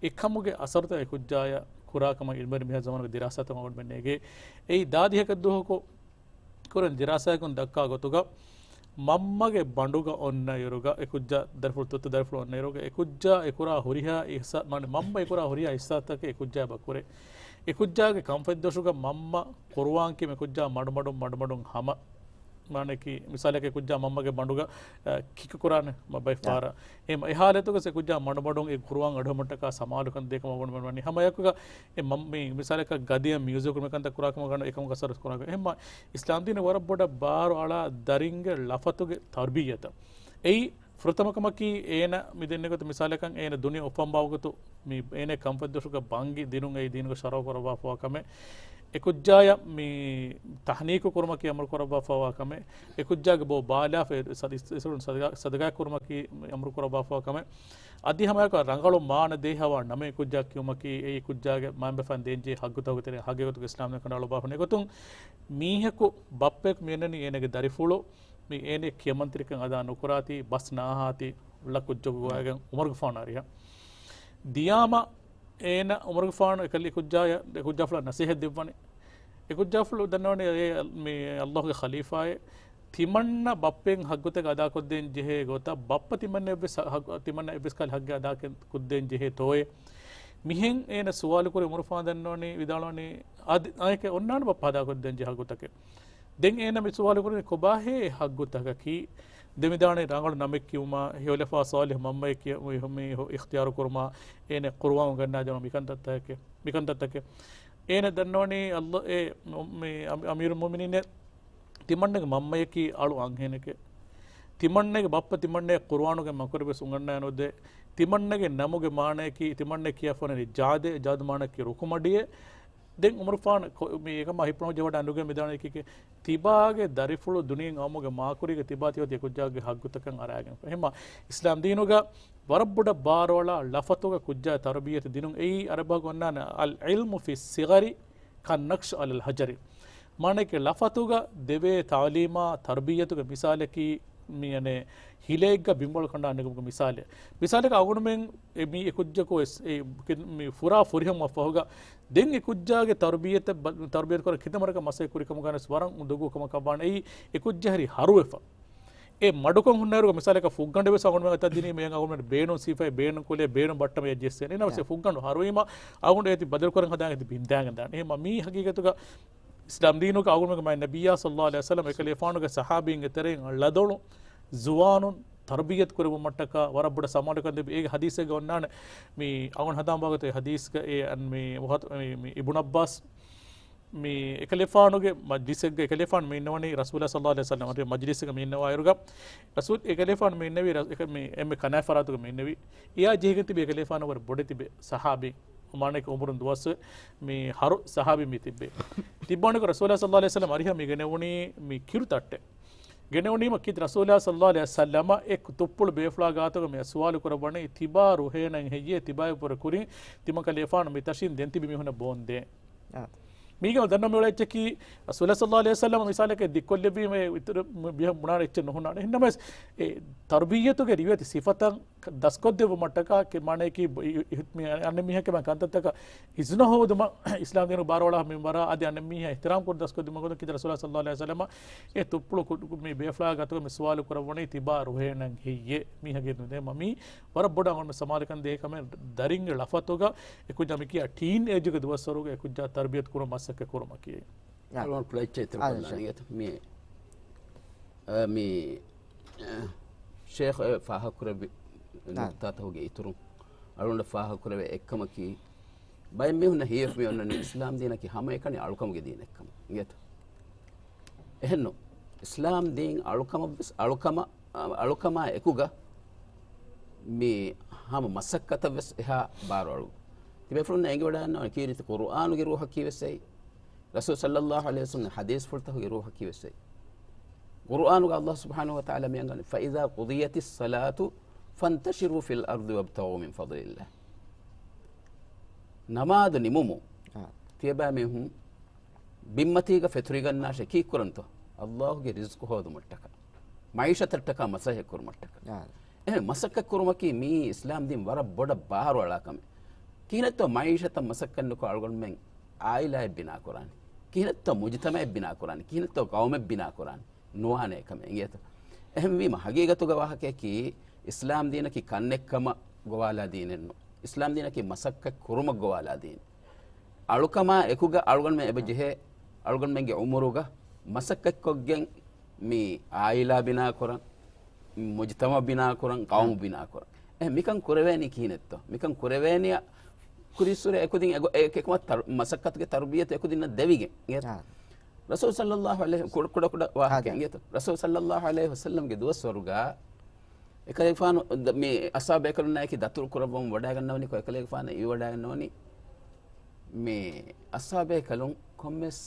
އެކަމުގެ އަސަރުތައް އެ ކުއްޖާޔަށް ކުރާ ކަމަށް އިލްމުވެރި މީހާ ޒަމާނުގެ ދިރާސާތައް އަޅުގަނޑުމެން ނޭގޭ. އެއީ ދާދިހަކަށް ދުވަހަކު ކުރެން ދިރާސާއަކުން ދައްކާ ގޮތުގަ، މަންމަގެ ބަނޑުގަ އޮންނައިރުގަ އެ ކުއްޖާ ދަރިފުޅު، ތުއްތު ދަރިފުޅު އޮންނައިރުގަ އެ ކުއްޖާ އެ ކުރާ ހުރިހާ އިހްސާ-، މާނަ މަންމަ އެ ކުރާ ހުރިހާ އިހްސާސްތަކެއް އެ ކުއްޖާ އެބަ ކުރޭ. އެ ކުއްޖާގެ ކަންފަތްދޮށުގަ މަންމަ ޤުރުއާން ކިޔަމަ އެ ކުއްޖާ މަޑުމަޑުން މަޑުމަޑުން ހަމަ، މާނައަކީ މިސާލަކަށް އެ ކުއްޖާ މަންމަގެ ބަނޑުގަ، އަ، ކިކު ކުރާނެ މަ-، ބައެއް ފަހަރަށް. އެ މަ-، އެ ހާލަތުގަ އެ ކުއްޖާ މަޑުމަޑުން އެ ޤުރުއާން އަޑުއެހުމަށްޓަކާ ސަމާލުކަން ދޭ ކަމަށް އަޅުގަނޑުމެން ވަނީ. ހަމައެކުގަ އެ މަ-، މި މިސާލަކަށް ގަދައަށް މިއުޒިކު މިކަންތައް ކުރާ ކަމަށް ގަނޑު އެކަމަކު އަސަރު ކުރާ ކަމަށް. އެހެންމަ އިސްލާމް ދީނަށް ވަރަށް ބޮޑަށް ބާރު އަޅާ ދަރިންގެ ލަފަތުގެ ތަރުބިއްޔަތަށް. އެއީ ފުރަތަމަ ކަމަކީ އޭނަ މި ދެންނެވި ގޮތަށް މިސާލަކަށް އޭނަ ދުނިޔެ އުފަން ބާވަގުތު މި އޭނަ ކަންފަތްދޮށުގަ ބަންގި ދިނުން އެއީ ދީނުގެ ޝަރުޢަށް ކުރައްވާފަވާ ކަމެއް. އެ ކުއްޖާޔަށް މި ތަޙްނީކު ކުރުމަކީ އަމުރު ކުރައްވާފަވާ ކަމެއް. އެ ކުއްޖާގެ ބޯ ބާލާފަ އިސް-، އިސް-، އިސުރުން ސަދަގާ-، ސަދަގާ ކުރުމަކީ އަމުރު ކުރައްވާފަވާ ކަމެއް. އަދި ހަމައެކަ ރަނގަޅު މާނަ ދޭހަވާ ނަމެއް ކުއްޖާ ކިޔުމަކީ، އެއީ ކުއްޖާގެ މައިންބަފައިން ދޭންޖެހޭ ހައްގުތަކުގެ ތެރެއިން ހައްގެއް ގޮތުގަ އިސްލާމް ދީން ކަނޑައަޅުއވާފަ އެގޮތުން މީހަކު ބައްޕައަކު މިއަންނަނީ އޭނަގެ ދަރިފުޅު މި އޭނަ ކިޔަމަންތެރިކަން އަދާ ނުކުރާތީ، ބަސް ނާހާތީ، އުޅަ ކުއްޖަކު ގޮވައިގެން ޢުމަރުގެފާނު އަރިހަށް. ދިޔާމަ އޭނަ ޢުމަރުގެފާނު އެކަލި ކުއްޖާޔަށް، އެ ކުއްޖާފުޅަށް ނަސޭހަތް ދެއްވަނީ. އެ ކުއްޖާފުޅު ދަންނަވަނީ އެ މި ﷲ ގެ ޚަލީފާއޭ. ތިމަންނަ ބައްޕައިން ހައްގުތަކެއް އަދާކޮށްދޭން ޖެހޭ ގޮތަށް ބައްޕަ ތިމަންނަ އެއްވެސް ހައް-، ތިމަންނަ އެއްވެސް ކަހަލަ ހައްގެއް އަދާކޮށްދޭން ޖެހޭތޯއޭ. މިހެން އޭނަ ސުވާލު ކުރި ޢުމަރުގެފާނު ދަންނަވަނީ، ވިދާޅުވަނީ، އަދި އާނއެކޭ އޮންނާނެ ބައްޕަ އަދާކޮށްދޭން ޖެހޭ ހައްގުތަކެއް. ދެން އޭނަ މި ސުވާލު ކުރަނީ ކޮބާހޭ ހައްގުތަކަކީ؟ ދެމިދާނެ ރަނގަޅު ނަމެއް ކިޔުމާ، ހެޔޮލަފާ ޞާލިޙު މަންމައެއް ކިޔަ-، މި، މި އިޚްތިޔާރު ކުރުމާ، އޭނެ ޤުރުއާން ގަންނާ ޖަމާ މިކަންތައްތަކެ، މިކަންތައްތަކެ. އޭނެ ދަންނަވަނީ ﷲ އެ މު-، މި އަމި-، އަމީރުލް މުއުމިނީން ތިމަންނަގެ މަންމަޔަކީ އަޅު އަންހެނެކޭ. ތިމަންނަގެ ބައްޕަ ތިމަންނަޔަށް ޤުރުއާނުގެ މަކުރެއް ވެސް އުނގަންނާ ނުދޭ. ތިމަންނަގެ ނަމުގެ މާނަޔަކީ ތިމަންނަ ކިޔާފަނެ ޖާދެ، ޖާދު މާނަޔަކީ ރުކުމަޑިއެ. ދެން އުމަރުފާން ކޮ-، މި އެކަމާ ހިއްޕުނަ ޖެހިވަޑައި އަނޑުގެ މިދާނެ ކިކެ ތިބާގެ ދަރިފުޅު ދުނިޔެ އައުމުގެ މާކުރީގަ ތިބާ ތިއޮތީ އެކުއްޖާގެ ހައްގުތަކަށް އަރާގެން. އެހެންމަ އިސްލާމް ދީނުގަ ވަރަށް ބޮޑަށް ބާރުއަޅާ ލަފަތުގަ ކުއްޖާ ތަރުބިއްޔަތު ދިނުން. އެއީ އަރަބަކު އޮންނާނެ، "العلم في الصغر كالنقش على الحجر." މާނައަކީ ލަފަތުގަ ދެވޭ ތަޢުލީމާ ތަރުބިއްޔަތުގެ މިސާލަކީ މި އަނެއް ހިލައެއްގަ ބިނބަޅު ކަނޑާ ނެގުމުގެ މިސާލެއް. މިސާލަކަށް އަޅުގަނޑުމެން އެ މީ އެކުއްޖަކު ވެސް އެ ކި-، މި ފުރާ ފުރިހަމަ ފަހުގަ ދެން އެކުއްޖާގެ ތަރުބިއްޔަތަށް ބަ-، ތަރުބިއްޔަތު ކުރަން ކިތަންމެ ވަރަކަށް މަސައްކަތް ކުރި ކަމުގަ ވެސް ވަރަށް ދޮގު ކަމަކަށް ވާނެ. އެއީ އެކުއްޖާ ހުރި ހަރުވެފަ. އެ މަޑުކޮށް ހުންނައިރުގަ މިސާލަކަށް ފުއްގަނޑެއް ވެސް އަޅުގަނޑުމެން އަތަށް ދިނީމަ އަޅުގަނޑުމެން ބޭނުން ސީފައި ބޭނުން ކުލައި ބޭނުން ބައްޓަމެއް ޖެއްސޭނެ. އެނަމަސް އެ ފުއްގަނޑު ހަރުވީމަ އަޅުގަނޑު އޭތި ބަދަލުކުރަން ހަދާން އޭތި ބިންދާގެން ދާނެ. އެހެންމަ މީ ހަގީގަތުގަ އިސްލާމް ދީނުގަ އަޅުގަނޑުމެންގެ މާތް ނަބިއްޔާ ޞައްލައްލާހު ޢަލައިހި ވަސައްލަމަ އެކަލޭފާނުގެ ޞަޙާބީންގެ ތެރެއިން ޅަދޮޅު ޒުވާނުން ތަރުބިއްޔަތު ކުރެއްވުމަށްޓަކާ ވަރަށް ބޮޑަށް ސަމާލުކަން ދެއްވި. އޭގެ ޙަދީޘެއްގަ އޮންނާނެ، މި އަޅުގަނޑު ހަދާން ވާގޮތު އެ ޙަދީޘްގަ އެ އަން މި ވަޙް-، މި، މި އިބުނު ޢައްބާސް މި އެކަލޭފާނުގެ މަޖްލިސެއްގަ އެކަލޭފާނު މި އިންނަވަނީ ރަސޫލާ ޞައްލައްލާހު ޢަލައިހި ވަސައްލަމަ މަޖްލިސްގަ މި އިންނަވާއިރުގަ، ރަސޫލް އެކަލޭފާނު މި އިންނެވީ ރަ-، އެކަ-، މި އެންމެ ކަނާތް ފަރާތުގަ މި އިންނެވީ. އެއާ ޖެހިގެން ތިބި އެކަލޭފާނު ވަރަށް ބޮޑެތިބެ ޞަޙާބީ، މާނައަކީ އުމުރުން ދުވަސް މި ހަރު ޞަޙާބީ މި ތިއްބެ. ތިއްބާނެކު ރަސޫލާ ޞައްލައްލާހު ޢަލައިހި ވަސައްލަމަ އަރިހަށް މި ގެނެވުނީ މި ކިރު ތައްޓެއް. ގެނެވުނީމަ ކިތް ރަސޫލާ ޞައްލައްލާހު ޢަލައިހި ވަސައްލަމަ އެ ތުއްޕުޅު ބޭފުޅާ ގާތުގަ މި ސުވާލު ކުރައްވަނީ ތިބާ ރުހޭނަން ހެއްޔޭ ތިބާއަށްވުރެ ކުރިން ތިމަން ކަލޭފާނު މި ތަށިން ދެން ތިބި މީހުންނަށް ބޯންދޭ. އާ. މީގަ ދަންނަ މި އުޅޭ އެއްޗަކީ، ރަސޫލާ ޞައްލައްލާހު ޢަލައިހި ވަސައްލަމަ މިސާލަކަށް ދިއްކޮށްލެއްވީމަ އިތުރު ބިހަ ބުނާނެ އެއްޗެއް ނުހުންނާނެ. އެހެންނަމަވެސް، އެ ތަރުބިއްޔަތުގެ ރިވެތި ސިފަތައް ދަސްކޮށްދެއްވުމަށްޓަކާ، ކެ-، މާނައަކީ ބޮ-، އި-، އި-، މި އަންނަ މީހަކަށް ކަންތައްތަކަށް އިޒުނަ ހޯދުމަށް އިސްލާމް ދީނު ބާރުއަޅާ މިންވަރާ އަދި އަންނަ މީހާ އިޙްތިރާމް ކުރި ދަސްކޮށްދިނުމަށް ގޮތުން ކިތަ ރަސޫލާ ޞައްލައްލާހު ޢަލައިހި ވަސައްލަމަ އެ ތުއްޕުޅު ކު-، މި ބޭފުޅާ ގާތުގަ މި ސުވާލު ކުރައްވަނީ ތިބާ ރުހޭނަން ހެއްޔޭ؟ މީހަކީ ނުދޭ މަ-، މީ ވަރަށް ބޮޑަށް އަޅުގަނޑު ސަމާލުކަން ދޭ ކަމެއް ދަރިންގެ ލަފަތުގަ އެކުއްޖާ މި ކިޔާ ޓީން އޭޖުގެ ދުވަސްވަރުގަ އެކުއްޖާ ތަރުބިޔަތު ކުރުމަށް މަސައްކަތް ކުރުމަކީ. އާ. އަޅުގަނޑު ކުޑަ އެއްޗެއް އިތުރު އާ، ކޮށްލާނީ. އިން. އިނގޭތަ؟ މި، އަ، މި، އަ، ޝޭޚް އެ ފާހަގަކުރެއްވި އާ. ނުކުތާތަކުގެ އިތުރުން އަޅުގަނޑަށް ފާހަގަކުރެވޭ އެއްކަމަކީ، ބައެއް މީހުންނަށް ހީވެފަ މި އޮންނަނީ އިސްލާމް ދީނަކީ ހަމައެކަނި އަޅުކަމުގެ ދީނެއްކަމަށް. އިނގޭތަ؟ އެހެންނު، އިސްލާމް ދީން އަޅުކަމަށްވެސް އަޅުކަމަށް އަޅުކަމާ އެކުގަ މި ހަމަ މަސައްކަތަށްވެސް އެހާ ބާރު އަޅު. ތިބޭފުޅުންނަށް އެނގިވަޑައިގަންނަވަނީ ކީރިތި ޤުރުއާނުގެ ރޫޙަކީވެސް އެއީ. ރަސޫލު ޞައްލައްލާހު ޢަލައިހި ވަސައްލަމްގެ ޙަދީޘްފުޅުތަކުގެ ރޫޙަކީވެސް އެއީ. ޤުރުއާނުގަ ﷲ ސުބްޙާނަހޫ ވަތަޢާލާ މި އަންގަނީ، "فإذا قضيت الصلاة فانتشروا في الأرض وابتغوا من فضل الله." ނަމާދު ނިމުމުން އާ. ތިޔަބައިމީހުން ބިންމަތީގަ ފެތުރިގަންނާށޭ ކީއްކުރަންތޯ؟ ﷲ ގެ ރިޒްޤު ހޯދުމަށްޓަކާ، މަޢީޝަތަށްޓަކާ މަސައްކަތް ކުރުމަށްޓަކާ. އާ. އެހެން މަސައްކަތް ކުރުމަކީ މީ އިސްލާމް ދީން ވަރަށް ބޮޑަށް ބާރުއަޅާ ކަމެއް. ކިހިނެއްތޯ މަޢީޝަތަށް މަސައްކަތް ނުކޮށް އަޅުގަނޑުމެން ޢާއިލާއެއް ބިނާކުރާނީ؟ ކިހިނެއްތޯ މުޖުތަމަޢެއް ބިނާކުރާނީ؟ ކިހިނެއްތޯ ޤައުމެއް ބިނާކުރާނީ؟ ނުވާނެ އެކަމެއް އިނގޭތަ؟ އެހެންވީމަ ހަގީގަތުގަ ވާހަކަޔަކީ އިސްލާމް ދީނަކީ ކަންނެއްކަމަށް ގޮވާލާ ދީނެއްނު. އިސްލާމް ދީނަކީ މަސައްކަތް ކުރުމަށް ގޮވާލާ ދީން. އަޅުކަމާ އެކުގަ އަޅުގަނޑުމެން އެބަ ޖެހޭ، އަޅުގަނޑުމެންގެ އުމުރުގަ މަސައްކަތްކޮށްގެން މި ޢާއިލާ ބިނާކުރަން، މުޖުތަމަޢު ބިނާކުރަން، ޤައުމު ބިނާކުރަން. އެހެން މިކަން ކުރެވޭނީ ކިހިނެއްތޯ؟ މިކަން ކުރެވޭނީ ކުރީއްސުރެ އެކުދިން އެގޮ-، އެ-، އެކަމަށް ތަރު-، މަސައްކަތުގެ ތަރުބިޔަތު އެކުދިންނަށް ދެވިގެން. އާ. ރަސޫލު ޞައްލައްލާހު ޢަލައިހި، ކުޑަ، ކުޑަ، ކުޑަ ވާހަކަ އާ. އިނގޭތޯ؟ ރަސޫލު ޞައްލައްލާހު ޢަލައިހި ވަސައްލަމްގެ ދުވަސްވަރުގަ އެކަލޭގެފާނު ދ-، މި އަޞްޙާބޭކަލުންނާއެކީ ދަތުރު ކުރައްވަމުން ވަޑައިގަންނަވަނީ ކޮ-، އެކަލޭގެފާނު އިވިވަޑައިގަންނަވަނީ މި އަޞްޙާބޭކަލުން ކޮންމެސް،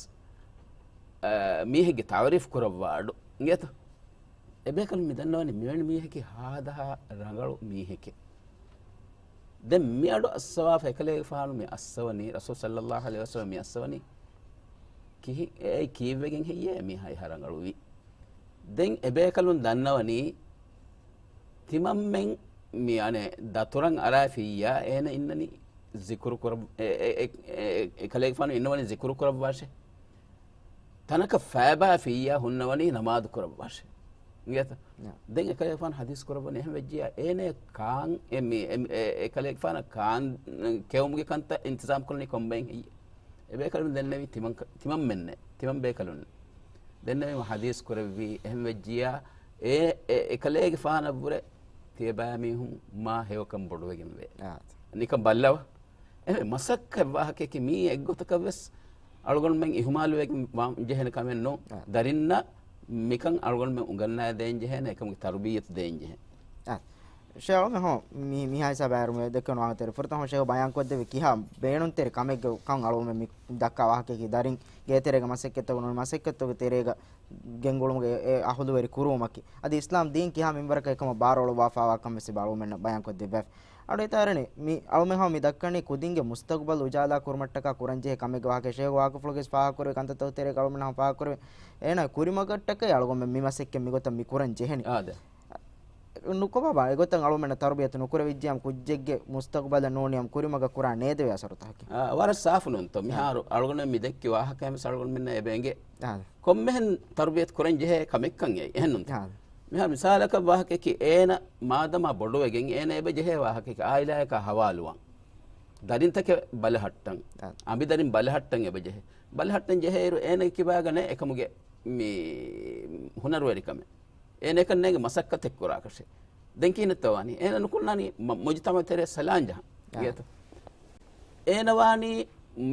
އަ، މީހެއްގެ ތަޢުރީފް ކުރައްވާ އަޑު. އިނގޭތަ؟ އެބޭކަލުން މި ދަންނަވަނީ މިވެނި މީހަކީ ހާދަހާ ރަނގަޅު މީހެކޭ. ދެން މި އަޑު އައްސަވާފަ އެކަލޭގެފާނު މި އައްސަވަނީ، ރަސޫލު ޞައްލައްލާހު ޢަލައިހި ވަސައްލަމަ މި އައްސަވަނީ ކިހި-، އެއީ ކީއްވެގެން ހެއްޔޭ މީހާ އެހާ ރަނގަޅުވީ؟ ދެން އެބޭކަލުން ދަންނަވަނީ، ތިމަންމެން މި އަނެއް ދަތުރަށް އަރާފިއްޔާ އޭނަ އިންނަނީ ޒިކުރު ކުރަ-، އެ-، އެ-، އެ-، އެ-، އެކަލޭގެފާނު އިންނަވަނީ ޒިކުރު ކުރައްވާށޭ. ތަނަކަށް ފައިބާފިއްޔާ ހުންނަވަނީ ނަމާދު ކުރައްވާށޭ. އިނގޭތަ؟ ޔާ. ދެން އެކަލޭގެފާނު ޙަދީޘް ކުރައްވަނީ އެހެން ވެއްޖިއްޔާ އޭނަ ކާން އެ މި-، އެ-، އެ-، އެކަލޭގެފާނަށް ކާން ކެއުމުގެ ކަންތައް އިންތިޒާމް ކުރަނީ ކޮންބައިން ހެއްޔޭ؟ އެބޭކަލުން ދެންނެވީ ތިމަން-، ތިމަންމެންނޭ، ތިމަން ބޭކަލުން. ދެންނެވީމަ ޙަދީޘް ކުރެއްވީ، އެހެން ވެއްޖިއްޔާ އެ، އެ، އެކަލޭގެފާނަށްވުރެ ތިޔަބައިމީހުން މާ ހެޔޮކަން ބޮޑުވެގެންވޭ. އާ. ނިކަން ބައްލަވަ. އެހެން މަސައްކަތް ވާހަކައަކީ މީ އެއްގޮތަކަށް ވެސް އަޅުގަނޑުމެން އިހުމާލުވެގެން ވާން ޖެހޭނެ ކަމެއް ނޫން. އާ. ދަރިންނަށް މިކަން އަޅުގަނޑުމެން އުނގަންނާ ދޭން ޖެހޭނެ، އެކަމުގެ ތަރުބިއްޔަތު ދޭން ޖެހޭނެ. އާ. ޝޭޚް އަޅުމެން ހަމަ މި، މިހާ ހިސާބަށް އައިރު މި ދެކެވުނު ވާހަކަ ތެރެ ފުރަތަމަ ޝޭޚް ބަޔާން ކޮށްދެއްވި ކިހާ ބޭނުންތެރި ކަމެއްގެ ކަން އަޅުމެން މި ދައްކާ ވާހަކައަކީ ދަރިން ގޭތެރޭގަ މަސައްކަތްތަކުން ނޫން މަސައްކަތްތަކުގެ ތެރޭގަ ގެންގުޅުމުގެ އެ އަހުލުވެރި ކުރުވުމަކީ. އަދި އިސްލާމް ދީން ކިހާ މިންވަރަކަށް އެކަމަށް ބާރުއަޅުއްވާފައިވާ ކަމެއް ވެސް އެބަ އަޅުމެންނަށް ބަޔާންކޮށްދެއްވާފަ. އަޅުގަނޑު އެތާ އަރަނީ މި އަޅުމެން ހަމަ މި ދައްކަނީ ކުދިންގެ މުސްތަގުބަލް އުޖާލާ ކުރުމަށްޓަކާ ކުރަންޖެހޭ ކަމެއްގެ ވާހަކަ. ޝޭޚް ވާކުފުޅުގެ ވެސް ފާހަގަކުރެވި ކަންތައްތަކުގެ ތެރޭގަ އަޅުމެން ހަމަ ފާހަގަކުރެވި އޭނާ ކުރިމަގަށްޓަކައި އަޅުގަނޑުމެން މި މަސައްކަތް މިގޮތަށް މި ކުރަން ޖެހެނީ. އާދެ. ނުކޮބާ އެގޮތަށް އަޅުމެންނަށް ތަރުބިޔަތު ނުކުރެވިއްޖެއްޔާމު ކުއްޖެއްގެ މުސްތަގުބަލަށް ނޫނިއްޔާމު ކުރިމަގަށް ކުރާ ނޭދެވޭ އަސަރުތަކެއް. އާ، ވަރަށް ސާފު ނޫންތޯ؟ އާ. މިހާރު އަޅުގަނޑު މި ދެއްކި ވާހަކަ ހަމަ އަޅުގަނޑުމެންނަށް އެބަ އެނގޭ. އާ. ކޮންމެހެން ތަރުބިޔަތު ކުރަން ޖެހޭ ކަމެއްކަން އެއީ. އެހެން ނޫންތޯ؟ އާ. މިހާރު މިސާލަކަށް ވާހަކައަކީ އޭނަ މާދަމާ ބޮޑުވެގެން އޭނަ އެބަ ޖެހޭ ވާހަކައަކީ އާއިލާއަކާ ހަވާލުވާން. ދަރިންތަކެއް ބަލަހައްޓަން. އާ. އަނބިދަރިން ބަލަހައްޓަން އެބަ ޖެހޭ. ބަލަހައްޓަން ޖެހޭއިރު އޭނަގެ ކިބާގަ ނެތް އެކަމުގެ މި ހުނަރުވެރިކަމެއް. އޭނަ އެކަން ނޭނގެ މަސައްކަތެއް ކުރާކަށެއް. ދެން ކިހިނެއްތޯ ވާނީ؟ އޭނަ ނުކުންނާނީ މަ-، މުޖުތަމަޢު ތެރޭ ސަލާން ޖަހަން. އާ. އިނގޭތޯ؟ އޭނަ ވާނީ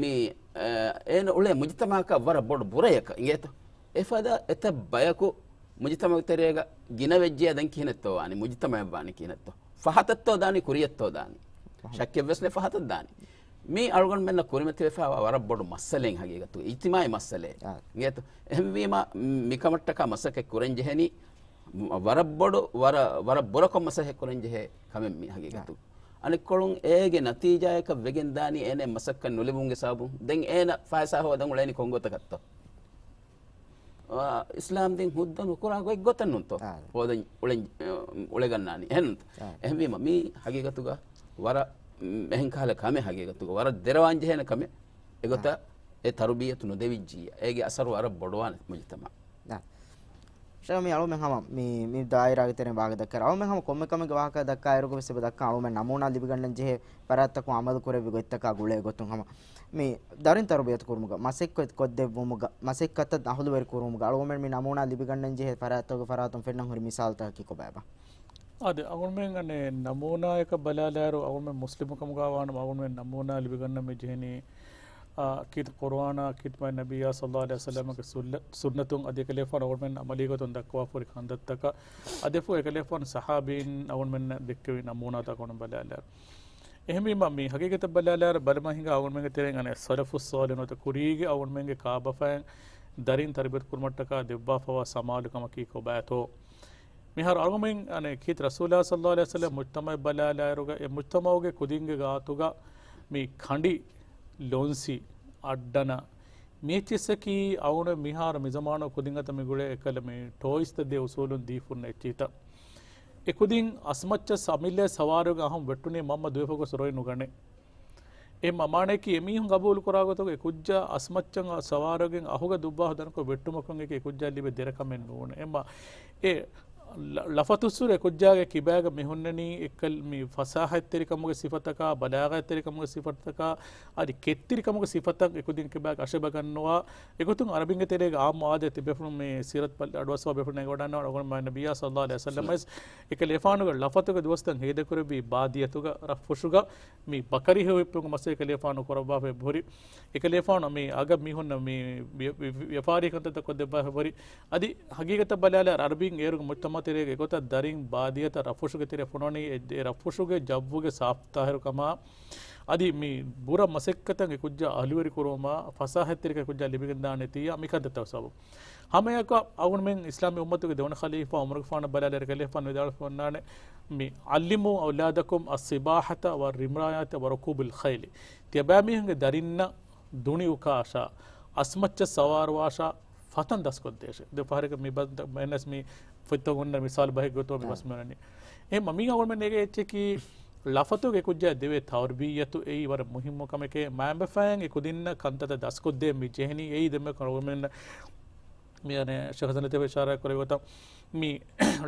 މި، އަ، އޭނަ އުޅޭ މުޖުތަމަޢަކަށް ވަރަށް ބޮޑު ބުރަޔަކަށް. އިނގޭތޯ؟ އެފަދަ އެތައް ބަޔަކު މުޖުތަމަޢު ތެރޭގަ ގިނަވެއްޖެޔާ ދެން ކިހިނެއްތޯ ވާނީ؟ މުޖުތަމަޢަށް ވާނީ ކިހިނެއްތޯ؟ ފަހަތަށްތޯ ދާނީ، ކުރިޔަށްތޯ ދާނީ؟ ފަހަތަށް. ޝައްކެއްވެސް ނެތް ފަހަތަށް ދާނީ. މީ އަޅުގަނޑުމެންނަށް ކުރިމަތިވެފައިވާ ވަރަށް ބޮޑު މައްސަލައެއް ހަގީގަތުގަ، އިޖްތިމާޢީ މައްސަލައެއް. އާ. އިނގޭތޯ؟ އެހެންވީމަ، މިކަމަށްޓަކާ މަސައްކަތް ކުރަން ޖެހެނީ، ވަރަށް ބޮޑު، ވަރަށް، ވަރަށް ބުރަކޮށް މަސައްކަތް ކުރަން ޖެހޭ ކަމެއް މީ ހަގީގަތު. އާ. އަނެއްކޮޅުން އޭގެ ނަތީޖާއަކަށް ވެގެން ދާނީ އޭނަ މަސައްކަތް ނުލިބުމުގެ ސަބަބުން. ދެން އޭނަ ފައިސާ ހޯދަން އުޅޭނީ ކޮންގޮތަކަށްތޯ؟ އާ، އިސްލާމް ދީން ހުއްދަ ނުކުރާ ގޮތް ގޮތެއް ނޫންތޯ؟ އާ. ހޯދަން އުޅެން، އުޅެގަންނާނީ. އެހެން ނޫންތޯ؟ އާ. އެހެންވީމަ، މީ ހަގީގަތުގަ ވަރަށް، އެހެން ކަހަލަ ކަމެއް ހަގީގަތުގަ. ވަރަށް ދެރަވާން ޖެހޭނެ ކަމެއް. އެގޮތަށް އާ. އެ ތަރުބިއްޔަތު ނުދެވިއްޖިއްޔާ، އޭގެ އަސަރު ވަރަށް ބޮޑުވާނެ މުޖުތަމަޢަށް. އާ. ޝޭޚް މި އަޅުމެން ހަމަ މި، މި ދާއިރާގެ ތެރެއިން ވާހަކަ ދައްކާ. އަޅުމެން ހަމަ ކޮންމެ ކަމެއްގެ ވާހަކަ ދައްކާއިރުގަ ވެސް އެބަ ދައްކާ އަޅުމެން ނަމޫނާ ލިބިގަންނަން ޖެހޭ ފަރާތްތަކުން އަމަލު ކުރެއްވި ގޮތްތަކާ ގުޅޭ ގޮތުން ހަމަ މި ދަރިން ތަރުބިޔަތު ކުރުމުގަ، މަސައްކަތް ކޮށްދެއްވުމުގަ، މަސައްކަތަށް އަހުލުވެރި ކުރުވުމުގަ އަޅުގަނޑުމެން މި ނަމޫނާ ލިބިގަންނަން ޖެހޭ ފަރާތްތަކުގެ ފަރާތުން ފެންނަން ހުރި މިސާލުތަކަކީ ކޮބާބާ؟ އާދެ، އަޅުގަނޑުމެން އަނެއް ނަމޫނާއަކަށް ބަލާލާއިރު، އަޅުގަނޑުމެން މުސްލިމުކަމުގަ ވާނަމަ، އަޅުގަނޑުމެން ނަމޫނާ ލިބިގަންނަން މި ޖެހެނީ، އާ، ކީރިތި ޤުރުއާނާ، ކީރިތި މާތް ނަބިއްޔާ ޞައްލައްލާހު ޢަލައިހި ވަސައްލަމަގެ ސުންނަ-، ސުންނަތުން އަދި އެކަލޭފާނު އަޅުގަނޑުމެން އަމަލީ ގޮތުން ދައްކަވާފަ ހުރި ކަންތައްތަކަށް، އަދި އެކަލޭފާނު ޞަޙާބީން އަޅުގަނޑުމެންނަށް ދެއްކެވި ނަމޫނާތައް އަޅުގަނޑު ބަލާލާއިރު. އެހެންވީމަ، މި ހަގީގަތަށް ބަލާލާއިރު ބަލަމާ ހިނގާ އަޅުގަނޑުމެންގެ ތެރެއިން އަނެއް ސަލަފުއް ޞާލިޙުން ނުވަތަ ކުރީގެ އަޅުގަނޑުމެންގެ ކާބަފައިން ދަރިން ތަރުބިޔަތު ކުރުމަށްޓަކާ ދެއްވާފައިވާ ސަމާލުކަމަކީ ކޮބާތޯ؟ މިހާރު އަޅުގަނޑުމެން އަނެއް ކީރިތި ރަސޫލާ ޞައްލައްލާހު ޢަލައިހި ވަސައްލަމް މުޖްތަމަޢެއް ބަލާލާއިރުގަ، އެ މުޖްތަމަޢުގެ ކުދިންގެ ގާތުގަ މި ކަނޑި، ލޮންސި، އައްޑަނަ، މި އެއްޗިއްސަކީ އަޅުގަނޑު މިހާރު މިޒަމާނު ކުދިން އަތަށް މި ގުޅޭ އެކަލަ މި ޓޯއިސްތައް ދޭ އުސޫލުން ދީފުން އެއްޗިތައް. އެ ކުދިން އަސްމައްޗަށް އަމިއްލަ ސަވާރުގަ އަހަން ވެއްޓުނީ މަންމަ ދުވެފަ ގޮސް ރޮއެ ނުގަނެ. އެ މަ-، މާނައަކީ އެމީހުން ގަބޫލު ކުރާ ގޮތުގަ އެ ކުއްޖާ އަސްމައްޗަށް ސަވާރުވެގެން އަހުގަ ދުއްވާފަ ދަނިކޮށް ވެއްޓުމަކުން އެކި އެ ކުއްޖާ ލިބޭ ދެރަ ކަމެއް ނޫން. އެ މަ-، އެ ލަ-، ލަފަތުއްސުރެ އެ ކުއްޖާގެ ކިބާގަ މި ހުންނަނީ އެކަލް މި ފަސާހަތްތެރިކަމުގެ ސިފަތަކާ، ބަލާޣަތްތެރިކަމުގެ ސިފަތަކާ، އަދި ކެތްތެރިކަމުގެ ސިފަތައް އެ ކުދިން ކިބާގަ އަށެއް ބަގަންނުވާ. އެގޮތުން ޢަރަބިންގެ ތެރޭގަ ޢާއްމު ޢާދަތް ތިބޭފުޅުން މި ސީރަތް ބަލަ-، އަޑުއައްސަވާ ބޭފުޅުން އެނގިވަޑަންނަވާނެ އަޅުގަނޑު މާތް ނަބިއްޔާ ޞައްލައްލާހު ޢަލައިހި ވަސައްލަމަށް އެކަލޭފާނުގެ ލަފަތުގެ ދުވަސްތައް ހޭދަކުރެއްވި ބާދިޔަތުގަ ރަށްފުށުގަ މި ބަކަރި ހެޔޮ ހިއްޕުމުގެ މައްސަލަ އެކަލޭފާނު ކުރައްވާފަ އެބަހުރި. އެކަލޭފާނު މި އަގަށް މީހުންނަށް މި ވި-، ވި-، ވި-، ވިޔަފާރީ ކަންތައްތައް ކޮށްދެއްވާފަ އެބަހުރި. އަދި ހަގީގަތަށް ބަލާލާ ޢަރަބީން އޭރުގެ މުޖްތަމަޢު ތެރޭގަ އެގޮތަށް ދަރިން ބާދިޔަތައް ރަށްފުށުގެ ތެރެ ފޮނުވަނީ އެ، އެ ރަށްފުށުގެ ޖައްވުގެ ސާފު ތާހިރުކަމާ، އަދި މި ބުރަ މަސައްކަތަށް އެ ކުއްޖާ އަހުލުވެރި ކުރުވުމާ، ފަސާހަތްތެރިކަން ކުއްޖާ ލިބިގެން ދާނެތީ މި ކަންތައްތައް ސަބަބު. ހަމައެއަކަށް އަޅުގަނޑުމެން އިސްލާމީ އުއްމަތުގެ ދެވަނަ ޚަލީފާ ޢުމަރުގެފާނަށް ބަލާލާއިރު އެކަލޭފާނު ވިދާޅުވަންނާނެ، މި، "عَلِّمُوا أَوْلَادَكُمُ السِّبَاحَةَ وَالرَّمَايَةَ وَرُكُوبَ الْخَيْلِ." ތިޔަބައިމީހުންގެ ދަރިންނަށް ދުނި އުކާށާ، އަސްމައްޗަށް ސަވާރުވާށާ، ފަތަން ދަސްކޮށްދޭށޭ. ދެ ފަހަރަކަށް މި ބަ-، މެންނަސް މި ފޮތްތައް އޮންނަ މިސާލު ބަހެއް ގޮތުގަ މި އާ. ބަސް މިއޮންނަނީ. އެހެން މަ-، މީ އަޅުގަނޑުމެން ނޭނގޭ އެއްޗަކީ، ލަފަތުގެ ކުއްޖާ ދެވޭ ތަރުބިއްޔަތު އެއީ ވަރަށް މުހިއްމު ކަމެކޭ. މައިންބަފައިން އެ ކުދިންނަށް ކަންތައްތައް ދަސްކޮށްދޭން މި ޖެހެނީ. އެއީ ދެންމެ އަޅުގަނޑުމެން މި އަނެއް ޝޭޚް ހަސަން ލަތީފް އިޝާރާތް ކުރެއްވި ގޮތަށް، މި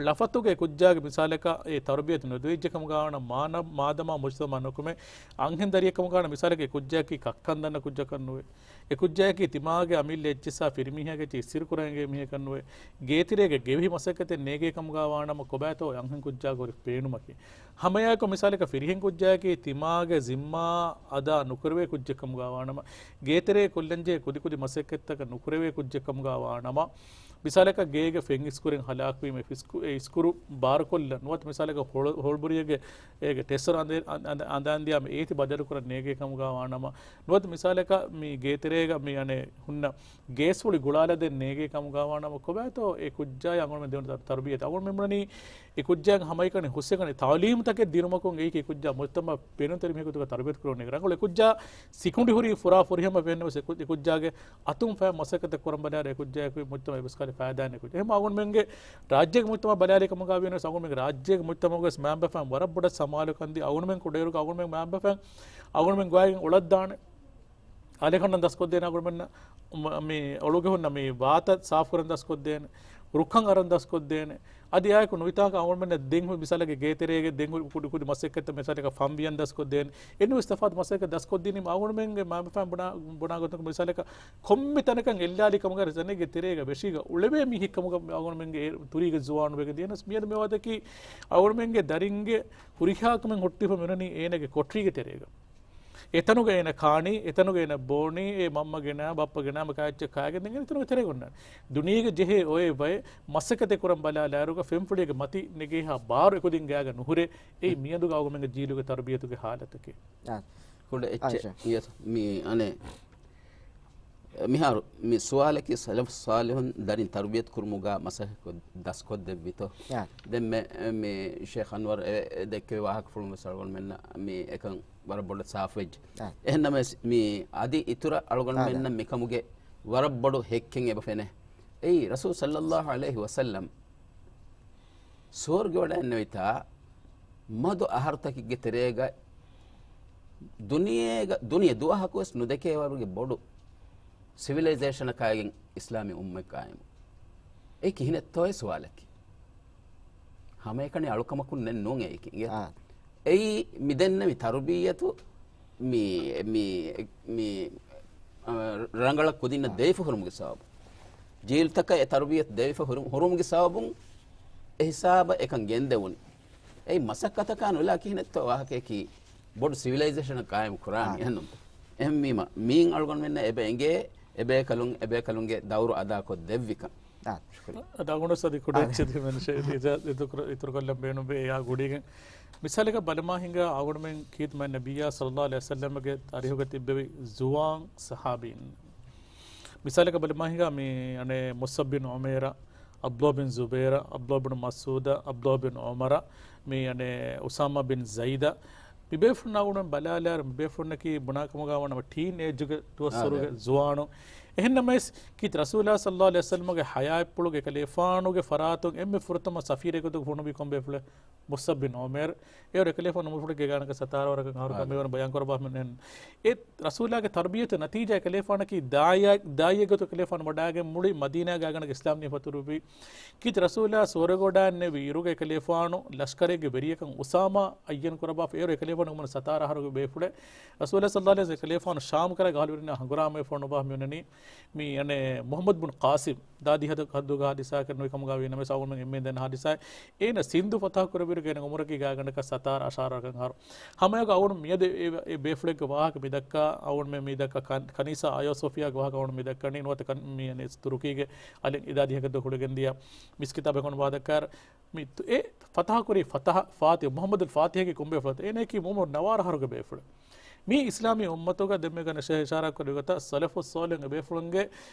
ޅަފަތުގެ ކުއްޖާގެ މިސާލަކަށް އެ ތަރުބިޔަތު ނުދެވިއްޖެ ކަމުގަ ވާނަމަ، މާދަމާ މުޖްތަމަޢަ ނުކުމެ އަންހެން ދަރިއެއް ކަމުގަ ވާނަމަ، މިސާލަކަށް އެ ކުއްޖަކީ ކައްކަން ދަންނަ ކުއްޖަކަށް ނުވޭ. އެ ކުއްޖައަކީ ތިމާގެ އަމިއްލަ އެއްޗިއްސާ ފިރިމީހާގެ އެއްޗެއް އިސްއިރުކުރަން އެނގޭ މީހަކަށް ނުވޭ. ގޭތެރޭގަ ގެވި މަސައްކަތެއް ނޭގޭ ކަމުގަ ވާނަމަ، ކޮބާތޯ އެ އަންހެން ކުއްޖާގެ ހުރި ފެނުމަކީ. ހަމައެއާއެކު މިސާލަކަށް ފިރިހެން ކުއްޖާއަކީ ތިމާގެ ޒިންމާ އަދާ ނުކުރެވޭ ކުއްޖެއް ކަމުގަ ވާނަމަ، ގޭތެރޭ ކޮށްލަންޖެހޭ ކުދިކުދި މަސައްކަތްތަކަށް ނުކުރެވޭ ކުއްޖެއް ކަމުގަ ވާނަމަ، މިސާލަކަށް ގޭގެ ފެން އިސްކުރެން ހަލާކުވީމަ އެ އިސްކުރު ބާރުކޮށްލަން ނުވަތަ މިސާލަކަށް ހޮޅު-، ހޮޅުބުރިއެއްގެ އޭގެ ޓެސްޓަރ އަނދެ-، އަން-، އަން-، އަނދާން ދިޔާމަ އޭތި ބަދަލުކުރަން ނޭގޭ ކަމުގަ ވާނަމަ، ނުވަތަ މިސާލަކަށް މި ގޭތެރޭގަ މި އަނެއް ހުންނަ ގޭސްފުޅި ގުޅާލަދޭން ނޭގޭ ކަމުގަ ވާނަމަ، ކޮބާތޯ އެ ކުއްޖާއަށް އަނގުންމެން ދެވުނު ތަރު-، ތަރުބިޔަތު؟ އަނގުންމެން ބުނަނީ އެ ކުއްޖާގެ ހަމައެކަނި ހުސްއެކަނި ތަޢުލީމުތަކެއް ދިނުމަކުން އެއީކީ ކުއްޖާ މުޖްތަމަޢަށް ބޭނުންތެރި މީހަކު ގޮތުގަ ތަރުބިޔަތު ކުރެވުނު ރަނގަޅު. އެ ކުއްޖާ ސިކުނޑި ހުރީ ފުރާ ފުރިހަމަ ވެންނަވެސް އެ ކު-، އެ ކުއްޖާގެ އަތުން ފައި މަސައްކަތެއް ކުރަން ބަލާލާ އެ ކުއްޖާއަކު މުޖްތަމަޢަށް އެއްވެސް ކަހަލަ ފައިދާއެއް ނެތް ކުއްޖެއް. އެހެން އަނގުންމެންގެ ރާއްޖޭގެ މުޖްތަމަޢަށް ބަލާލި ކަމުގަ ވީނަމަވެސް އަނގުންމެންގެ ރާއްޖޭގެ މުޖްތަމަޢުގަވެސް މައިންބަފައިން ވަރަށް ބޮޑަށް ސަމާލުކަން ދީ އަނގުންމެން ކުޑައިރުގަ އަނގުންމެން މައިންބަފައިން އަނގުންމެން ގޮވައިގެން އުޅަންދާނެ. އަލިކަންނަން ދަސްކޮށްދޭނެ އަނގުންމެންނަށް، މ-، މި އޮޅުގެ ހުންނަ މި ވާތައް ސާފުކުރަން ދަސްކޮށްދޭނެ، ރުއްކަން އަރަން ދަސްކޮށްދޭނެ. އަދި އާއެކު ނުވިތާކަށް އަނގުންމެންނަށް ދެން ހު-، މިސާލަކަށް ގޭތެރޭގެ ދެން ހުރި ކުދި ކުދި މަސައްކަތްތައް މިސާލަކަށް ފަން ވިޔަން ދަސްކޮށްދޭނެ. އެން ވެސް ތަފާތު މަސައްކަތް ދަސްކޮށްދިނީމަ އަނގުންމެންގެ މައިންބަފައިން ބުނާ، ބުނާ ގޮތަކަށް މިސާލަކަށް ކޮންމެ ތަނަކަށް އެއްލާލި ކަމުގަ ޒަނެއްގެ ތެރޭގަ ވެށީގަ އުޅެވޭ މީހެއް ކަމުގަ އަނގުންމެންގެ އެ ތުރީގެ ޒުވާނު ވެގެން ދިޔަނަސް މިއަދު މި ވާދަކީ އަނގުންމެންގެ ދަރިންގެ ހުރިހާ ކަމެއް ހުއްޓިފަ މިއުޅެނީ އޭނަގެ ކޮޓަރީގެ ތެރޭގަ. އެތަނުގަ އޭނަ ކާނީ، އެތަނުގަ އޭނަ ބޯނީ، އޭ މަންމަގެ ނާ، ބައްޕަގެ ނާ، ކާއެއްޗެއް ކާގެން ދެން އޭނަ އެތަނުގަ ތެރޭގަ އޮންނާނީ. ދުނިޔޭގަ ޖެހޭ އޮއެ ބައެއް މަސައްކަތެއް ކުރަން ބަލާލާއިރުގަ ފެންފުޅިއެއްގެ މަތި ނެގޭހާ ބާރު އެކުދިން ގާގަ ނުހުރޭ. އެއީ މިއަދުގަ އަނގުމެންގެ ޖީލުގެ ތަރުބިޔަތުގެ ހާލަތަކީ. ކުޑަ އެއްޗެއް. އާ، ޝޭ. މި އަނެއް މިހާރު މި ސުވާލަކީ ސަލަފު ޞާލިޙުން ދަރިން ތަރުބިޔަތު ކުރުމުގަ މަސައްކަތް ދަސްކޮށްދެއްވިތޯ؟ އާ. ދެން މެ-، މި ޝޭޚް އަންވަރު އެ، އެ ދެއްކެވި ވާހަކަފުޅުން ވެސް އަޅުގަނޑުމެންނަށް މި އެކަން ވަރަށް ބޮޑަށް ސާފުވެއްޖެ. އާ. އެހެންނަމަވެސް މި އަދި އިތުރަށް އަޅުގަނޑުމެންނަށް އާ، ދާ. މިކަމުގެ ވަރަށް ބޮޑު ހެއްކެއް އެބަ ފެނޭ. އެއީ ރަސޫލު ޞައްލައްލާހު ޢަލައިހި ވަސައްލަމް ސުވަރުގެ ވަޑައިންނެވިތާ މަދު އަހަރުތަކެއްގެ ތެރޭގަ ދުނިޔޭގަ، ދުނިޔެ ދުވަހަކުވެސް ނުދެކޭވަރުގެ ބޮޑު ސިވިލައިޒޭޝަނަކާގެން އިސްލާމީ އުއްމަތް ޤާއިމު. އެ ކިހިނެއްތޯއޭ ސުވާލަކީ؟ ހަމައެކަނި އަޅުކަމަކުން ނެއް ނޫން އެއީކީ. އާ. އެއީ މި ދެންނެވި ތަރުބިއްޔަތު މި، މި، މި، އަ، ރަނގަޅަށް ކުދިންނަށް އާ، ދެވިފަ ހުރުމުގެ ސަބަބުން. ޖީލްތަކަށް އެ ތަރުބިއްޔަތު ދެވިފަ ހުރު-، ހުރުމުގެ ސަބަބުން އެ ހިސާބަށް އެކަން ގެންދެވުނީ. އެއީ މަސައްކަތަކާ ނުލާ ކިހިނެއްތޯ ވާހަކަޔަކީ ބޮޑު ސިވިލައިޒޭޝަނެއް ޤާއިމު ކުރާނީ. އާ، އެހެންނުން. އެހެންވީމަ، މީން އަޅުގަނޑުމެންނަށް އެބަ އެނގޭ، އެބޭކަލުން، އެބޭކަލުންގެ ދައުރު އަދާކޮށް ދެއްވިކަން. އާ، ޝުކުރިއްޔާ. އަދި އަޅުގަނޑު އަދި ކުޑަ އާ، އެއްޗެއް ދިމެން ޝޭ-، އިތުރު-، އިތުރުކޮށްލަން ބޭނުންވޭ އެއާ ގުޅިގެން. މިސާލަކަށް ބަލަމާ ހިނގާ އަޅުގަނޑުމެން ކީރިތި މާތް ނަބިއްޔާ ޞައްލައްލާހު ޢަލައިހި ވަސައްލަމްގެ ތާރީޚުގަ ތިއްބެވި ޒުވާން ޞަޙާބީން. މިސާލަކަށް ބަލަމާ ހިނގާ މި އަނެއް މުޞްޢަބް ބިން ޢުމޭރަ، ޢަބްދުﷲ ބިން ޒުބޭރަ، ޢަބްދުﷲ ބިން މަސްޢޫދަ، ޢަބްދުﷲ ބިން ޢުމަރަ، މި އަނެއް އުސާމާ ބިން ޒައިދަ، މިބޭފުޅުންނާ ގުޅުން ބަލާލާއިރު، މިބޭފުޅުންނަކީ ބުނާ ކަމުގަ ވަނަމަ ޓީން އޭޖުގެ ދުވަސްވަރުގެ ޒުވާނު. އެހެންނަމަވެސް، ކީރިތި ރަސޫލާ ޞައްލައްލާހު ޢަލައިހި ވަސައްލަމްގެ ޙަޔާތްޕުޅުގެ އެކަލޭފާނުގެ ފަރާތުން އެންމެ ފުރަތަމަ ސަފީރެއް ގޮތުގަ ފޮނުވީ ކޮން ބޭފުޅެއް؟ މުޞްޢަބް ބިން ޢުމޭރު. އޭރު އެކަލޭފާނު އުމުރުފުޅެއްގެ ގާނަކަށް ސަތާރަ ވަރަކަށް އަހަރު ކަމެއް ވަން ބަޔާން ކުރައްވާ މި ނެން. އެ ރަސޫލާގެ ތަރުބިޔަތު ނަތީޖާ އެކަލޭފާނަކީ ދާއި-، ދާއިއެއް ގޮތު އެކަލޭފާނު ވަޑާގެން މުޅި މަދީނާ ގާގަނޑަކަށް އިސްލާމް ދީން ފަތުރުވި. ކީރިތި ރަސޫލާ ސުވަރުގެ ވަޑައިންނެވި އިރުގަ އެކަލޭފާނު ލަޝްކަރެއްގެ ވެރިޔަކަށް އުސާމާ އައްޔަން ކުރައްވާފަ އޭރު އެކަލޭފާނު އުމުރުން ސަތާރަ އަހަރުގެ ބޭފުޅެއް. ރަސޫލާ ޞައްލައްލާހު ޢަލައިހި ވަސައްލަމް އެކަލޭފާނު ޝާމް ކަރައިގަ އަހުލުވެރިންނާ ހަނގުރާމަވެފަ ނުބާ މިއޮންނަނީ. މި އަނެއް މުޙައްމަދު ބުން ޤާސިމް ދާދި ހަދު-، ހައްދުގަ ހާދިސާއަކަށް ނުވި ކަމުގަ ވީނަމަވެސް އަޅުގަނޑުމެން އެންމެން ދަންނަ ހާދިސާއެއް. އޭނަ ސިންދު ފަތަޙަ ކުރެއްވިއިރުގަ އޭނަ އުމުރަކީ ގާގަނޑަކަށް ސަތާރަ އަށާރަ ވަރަކަށް އަހަރު. ހަމައެއާގެ އަޅުގަނޑު މިއަދު އެ، އެ ބޭފުޅެއްގެ ވާހަކަ މިދައްކާ، އަޅުގަނޑުމެން މިދައްކާ ކަން-، ކަނީސާ އަޔާ ސޯފިޔާގެ ވާހަކަ އަޅުގަނޑު މިދައްކަނީ ނުވަތަ ކަން-، މި އަނެއް ތުރުކީގެ އަލި އިދާދިހަކަށް ދޯ ހުޅުގެންދިޔަ މިސްކިތާބެއް ވާދަކާރ މި ތު-، އެ ފަތަޙަ ކުރީ ފަތަޙަ ފާތިޙަ، މުޙައްމަދު ފާތިޙަގެ ކޮން ބޭފުޅެއްތަ؟ އޭނައަކީ މު-، މު-، ނަވާރަ އަހަރުގެ ބޭފުޅެއް. މި އިސްލާމީ އުއްމަތުގަ ދެންމެ ގަނެ ޝޭޚް އިޝާރާތް ކުރި ގޮތަށް ސަލަފު ޞާލިޙުންގެ ބޭފުޅުންގެ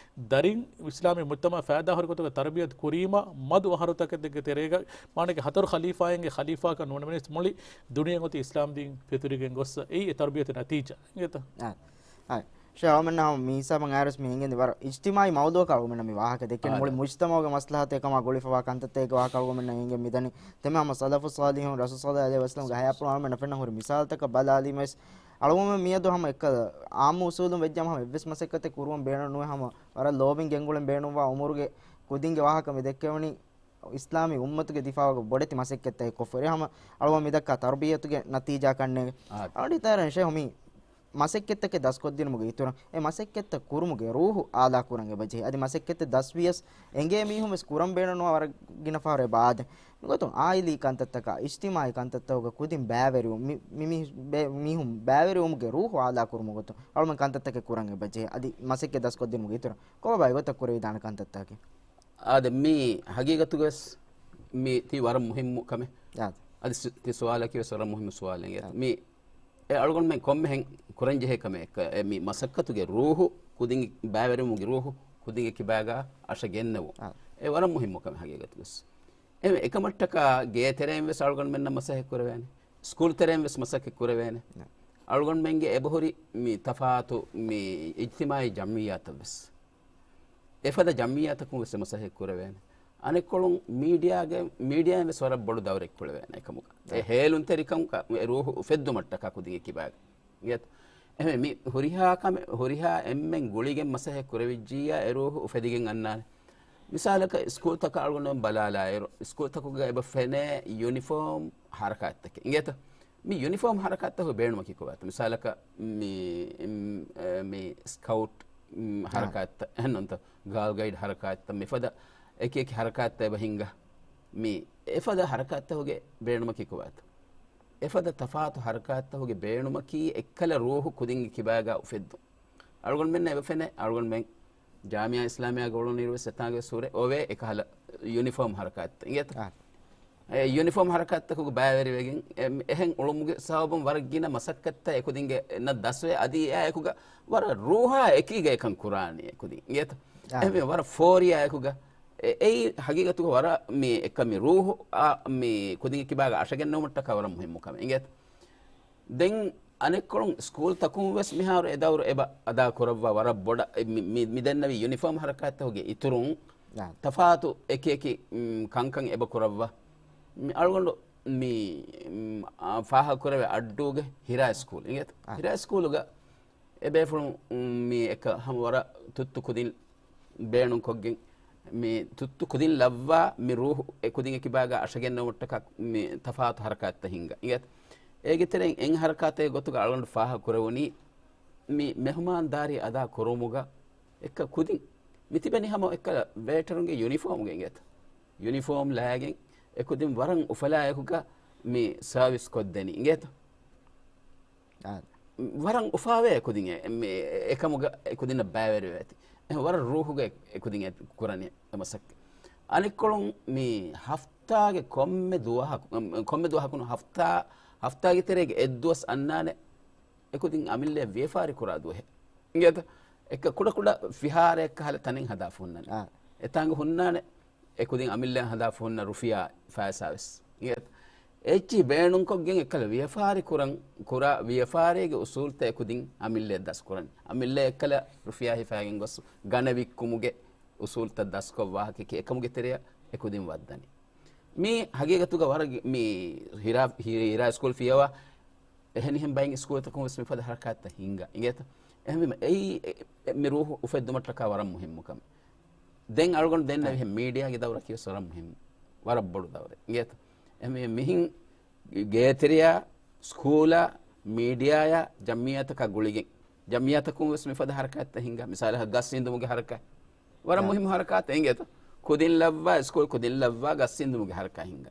ދަރިން އިސްލާމީ މުޖްތަމަޢަށް ފައިދާހުރި ގޮތުގަ ތަރުބިޔަތު ކުރީމަ މަދު އަހަރުތަކެއްގެ ތެރޭގަ މާނައަކީ ހަތަރު ޚަލީފާއިންގެ ޚަލީފާކަން ނޫން މިނިސް މުޅި ދުނިޔެ އޮތީ އިސްލާމް ދީން ފެތުރިގެން ގޮއްސަ އެއީ އެ ތަރުބިޔަތު ނަތީޖާ. އިނގޭތަ؟ އާ. އާ. ޝޭޚް އަޅުގަނޑުމެންނަށް ހަމަ މި ހިސާބަށް އައިރުސް މި އެނގެން ވަރަށް އިޖްތިމާޢީ މައުޟޫޢަކަށް އަޅުގަނޑުމެންނަށް މި ވާހަކަ ދެއްކެން އާ، މުޅި ދެ. މުޖްތަމަޢުގެ މަސްލަހަތެއް ކަމާ ގުޅިފަވާ ކަންތައްތަކެއް ވާހަކަ އަޅުގަނޑުމެންނަށް އެނގެން މިދަނީ. ތެމެ ހަމަ ސަލަފު ޞާލިޙުން ރަސޫލު ޞައްލައްލާހު ޢަލައިހި ވަސައްލަމްގެ ޙަޔާތްޕުޅު އަޅުގަނޑުމެންނަށް ފެންނަ ހުރި މިސާލުތަކަށް ބަލާލީމަވެސް، އަޅުގަނޑުމެން މިއަދު ހަމަ އެއްކަލަ ޢާއްމު އުޞޫލުން ވެއްޖާމަ ހަމަ އެއްވެސް މަސައްކަތެއް ކުރުވަން ބޭނުން ނުވޭ ހަމަ ވަރަށް ލޯބިން ގެންގުޅެން ބޭނުންވާ އުމުރުގެ ކުދިންގެ ވާހަކަ މި ދެއްކެވުނީ އިސްލާމީ އުއްމަތުގެ ދިފާއުގަ ބޮޑެތި މަސައްކަތްތަކެއް ކޮށްފަ. އެހެން ހަމަ އަޅުގަނޑު މި ދައްކާ ތަރުބިއްޔަތުގެ ނަތީޖާ ކަންނޭނގެ. އާ. އަޅުގަނޑު ހިތަށް އަރަން ޝޭހް މި މަސައްކަތްތަކެއް ދަސްކޮށްދިނުމުގެ އިތުރަށް އެ މަސައްކަތްތައް ކުރުމުގެ ރޫހު އާލާ ކުރަން އެބަޖެހޭ. އަދި މަސައްކަތްތައް ދަސްވިޔަސް އެނގޭ މީހުން ވެސް ކުރަން ބޭނުންވާ ވަރަށް ގިނަ ފަހަރު އެބަ އާދޭ. މިގޮތުން އާއިލީ ކަންތައްތަކާ، އިޖްތިމާޢީ ކަންތައްތަކުގަ ކުދިން ބައިވެރިވުން، މި، މި، މި ބޭ-، މީހުން ބައިވެރިވުމުގެ ރޫހު އާލާ ކުރުމުގެ ގޮތުން އަޅުމެން ކަންތައްތަކެއް ކުރަން އެބަޖެހޭ. އަދި މަސައްކަތް ދަސްކޮށްދިނުމުގެ އިތުރަށް ކޮބާ ބައި ގޮތަށް ކުރެވިދާނެ ކަންތައްތަކެއް؟ އާދެ، މީ ހަގީގަތުގަވެސް މީ ތީ ވަރަށް މުހިއްމު ކަމެއް. އާދެ. އަދި ސި-، ތި ސުވާލަކީ ވެސް ވަރަށް މުހިއްމު ސުވާލެއް. އާދެ. މީ އެ އަޅުގަނޑުމެން ކޮންމެހެން ކުރަންޖެހޭ ކަމެއް. އެ މި މަސައްކަތުގެ ރޫހު، ކުދިން ބައިވެރިވުމުގެ ރޫހު، ކުދިންގެ ކިބާގާ އަށަ ގެންނެވުން. އާ. އެ ވަރަށް މުހިއްމު ކަމެއް ހަގީގަތުގަސް. އެ އެކަމަށްޓަކާ ގޭތެރެއިން ވެސް އަޅުގަނޑުމެންނަށް މަސައްކަތް ކުރެވޭނެ. ސްކޫލް ތެރެއިން ވެސް މަސައްކަތް ކުރެވޭނެ. އާ. އަޅުގަނޑުމެންގެ އެބަހުރި މި ތަފާތު މި އިޖްތިމާޢީ ޖަމްޢިއްޔާތަށް ވެސް. އެފަދަ ޖަމްޢިއްޔާތަކުން ވެސް އެ މަސައްކަތް ކުރެވޭނެ. އަނެއްކޮޅުން މީޑިއާގެ، މީޑިއާއިން ވެސް ވަރަށް ބޮޑު ދައުރެއް ކުޅެވޭނެ އެކަމުގަ. އެ އާ. ހޭލުންތެރިކަން ކަ-، އެ ރޫހު އުފެއްދުމަށްޓަކާ ކުދިންގެ ކިބާގަ. އިނގޭތަ؟ އެހެން މި ހުރިހާ ކަމެއް، ހުރިހާ އެންމެން ގުޅިގެން މަސައްކަތް ކުރެވިއްޖިއްޔާ އެ ރޫހު އުފެދިގެން އަންނާނެ. މިސާލަކަށް ސްކޫލްތަކަށް އަޅުގަނޑު ބަލާލާއިރު، ސްކޫލްތަކުގަ އެބަ ފެނޭ ޔުނިފޯމް ހަރަކާތްތަކެއް. އިނގޭތަ؟ މި ޔުނިފޯމް ހަރަކާތްތަކުގެ ބޭނުމަކީ ކޮބާތަ؟ މިސާލަކަށް މި، މް، އެ، މި ސްކައުޓް، މް، އާ. ހަރަކާތްތައް، އެހެންނޫންތަ؟ ގާލް ގައިޑް ހަރަކާތްތައް، މިފަދަ އެކި އެކި ހަރަކާތްތައް އެބަ ހިންގާ. މި އެފަދަ ހަރަކާތްތަކުގެ ބޭނުމަކީ ކޮބާތަ؟ އެފަދަ ތަފާތު ހަރަކާތްތަކުގެ ބޭނުމަކީ އެއްކަލަ ރޫހު ކުދިންގެ ކިބާގާ އުފެއްދުން. އަޅުގަނޑުމެންނަށް އެބަ ފެނޭ، އަޅުގަނޑުމެން ޖާމިޢާ އިސްލާމިއްޔާގަ އުޅުނުއިރު ވެސް އެތާނގަ ވެސް ހުރެ އޮވޭ އެކަހަލަ ޔުނިފޯމް ހަރަކާތްތައް. އިނގޭތަ؟ އާ. އެ ޔުނިފޯމް ހަރަކާތްތަކުގެ ބައިވެރިވެގެން، އެ، އެހެން އުޅުމުގެ ސަބަބުން ވަރަށް ގިނަ މަސައްކަތްތައް އެކުދިންގެ ނަށް ދަސްވޭ. އަދި އެއާ އެކުގަ ވަރަށް ރޫހާ އެކީގަ އެކަން ކުރާނީ އެކުދިން. އިނގޭތަ؟ އާ. އެހެންވެ ވަރަށް ފޯރިއާ އެކުގަ އެ-، އެއީ ހަގީގަތުގަ ވަރަށް މި އެކަ މި ރޫހު، އާ، މި ކުދިންގެ ކިބާގަ އަށަގެންނެވުމަށްޓަކާ ވަރަށް މުހިއްމު ކަމެއް. އިނގޭތަ؟ ދެން އަނެއްކޮޅުން ސްކޫލްތަކުން ވެސް މިހާރު އެ ދައުރު އެބަ އަދާ ކުރައްވާ ވަރަށް ބޮޑަށް އެ މި، މި، މި ދެންނެވި ޔުނިފޯމް ހަރަކާތްތަކުގެ އިތުރުން އާ. ތަފާތު އެކި އެކި، މް، ކަންކަން އެބަ ކުރައްވާ. މި އަޅުގަނޑު މި، މް، އާ، ފާހަގަކުރެވޭ އައްޑޫގެ ހިރާ ސްކޫލް އިނގޭތަ؟ އާ. ހިރާ ސްކޫލުގަ އެބޭފުޅުން މި އެކަ ހަމަ ވަރަށް ތުއްތު ކުދިން ބޭނުންކޮށްގެން، މި ތުއްތު ކުދިން ލައްވާ މި ރޫހު އެ ކުދިން އެކިބާގަ އަށަގެންނެވުމަށްޓަކާ މި ތަފާތު ހަރަކާތްތައް ހިންގާ. އިނގޭތަ؟ އޭގެ ތެރެއިން އެއް ހަރަކާތެއް ގޮތުގަ އަޅުގަނޑު ފާހަގަ ކުރެވުނީ މި މެހުމާންދާރީ އަދާ ކުރުމުގަ އެއްކަ ކުދިން މި ތިބެނީ ހަމަ އެއްކަލަ ވޭޓަރުންގެ ޔުނިފޯމުގަ އިނގޭތަ؟ ޔުނިފޯމް ލައިގެން އެ ކުދިން ވަރަށް އުފަލާއެކުގަ މި ސާވިސް ކޮށްދެނީ އިނގޭތަ؟ އާ. ވަރަށް އުފާވޭ އެކުދިން އެ-، މި އެކަމުގަ އެކުދިންނަށް ބައިވެރިވެ އެތި. އެ ވަރަށް ރޫހުގަ އެ-، އެކުދިން އެ ކުރަނީ އެ މަސައްކަތް. އަނެއްކޮޅުން މި ހަފްތާގެ ކޮންމެ ދުވަހަކު، ކޮންމެ ދުވަހަކުނު ހަފްތާ، ހަފްތާގެ ތެރޭގެ އެއްދުވަސް އަންނާނެ އެކުދިން އަމިއްލައަށް ވިޔަފާރި ކުރާ ދުވަހެއް. އިނގޭތަ؟ އެއްކަ ކުޑަކުޑަ ފިހާރައެއްކަ ހަލަ ތަނެއް ހަދާފަ ހުންނަނީ. އާ. އެތާނގަ ހުންނާނެ އެކުދިން އަމިއްލައަށް ހަދާފަ ހުންނަ ރުފިޔާ ފައިސާވެސް. އިނގޭތަ؟ އެއްޗިހި ބޭނުންކޮށްގެން އެއްކަލަ ވިޔަފާރި ކުރަން، ކުރާ ވިޔަފާރީގެ އުސޫލްތައް އެކުދިން އަމިއްލައަށް ދަސްކުރަން. އަމިއްލަ އެއްކަލަ ރުފިޔާ ހިފައިގެން ގޮސް ގަނެ ވިއްކުމުގެ އުސޫލްތައް ދަސްކޮށް ވާހަކައަކީ އެކަމުގެ ތެރެއަށް އެކުދިން ވައްދަނީ. މީ ހަގީގަތުގަ ވަރަށް މި ހިރާ، ހި-، ހިރާ ސްކޫލް ފިޔަވާ އެހެނިހެން ބައިން ސްކޫލްތަކުން ވެސް މިފަދަ ހަރަކާތްތައް ހިންގާ. އިނގޭތަ؟ އެހެންވީމަ އެއީ އެ، އެ، މި ރޫހު އުފެއްދުމަށްޓަކާ ވަރަށް މުހިއްމު ކަމެއް. ދެން އަޅުގަނޑު ދެންނެވިހެން މީޑިއާގެ ދައުރަކީ ވެސް ވަރަށް މުހިއްމު. ވަރަށް ބޮޑު ދައުރެއް. އިނގޭތަ؟ އެހެންވީމަ މިހިން ގޭތެރެއާ، ސްކޫލާ، މީޑިއާއާ، ޖަމްޢިއްޔާތަކާ ގުޅިގެން، ޖަމްޢިއްޔާތަކުން ވެސް މިފަދަ ހަރަކާތްތައް ހިންގާ. މިސާލަކަށް ގަސް އިންދުމުގެ ހަރަކާތް. ވަރަށް އާ. މުހިއްމު ހަރަކާތެއް އިނގޭތަ؟ ކުދިން ލައްވާ، ސްކޫލް ކުދިން ލައްވާ، ގަސް އިންދުމުގެ ހަރަކާތް ހިންގާ.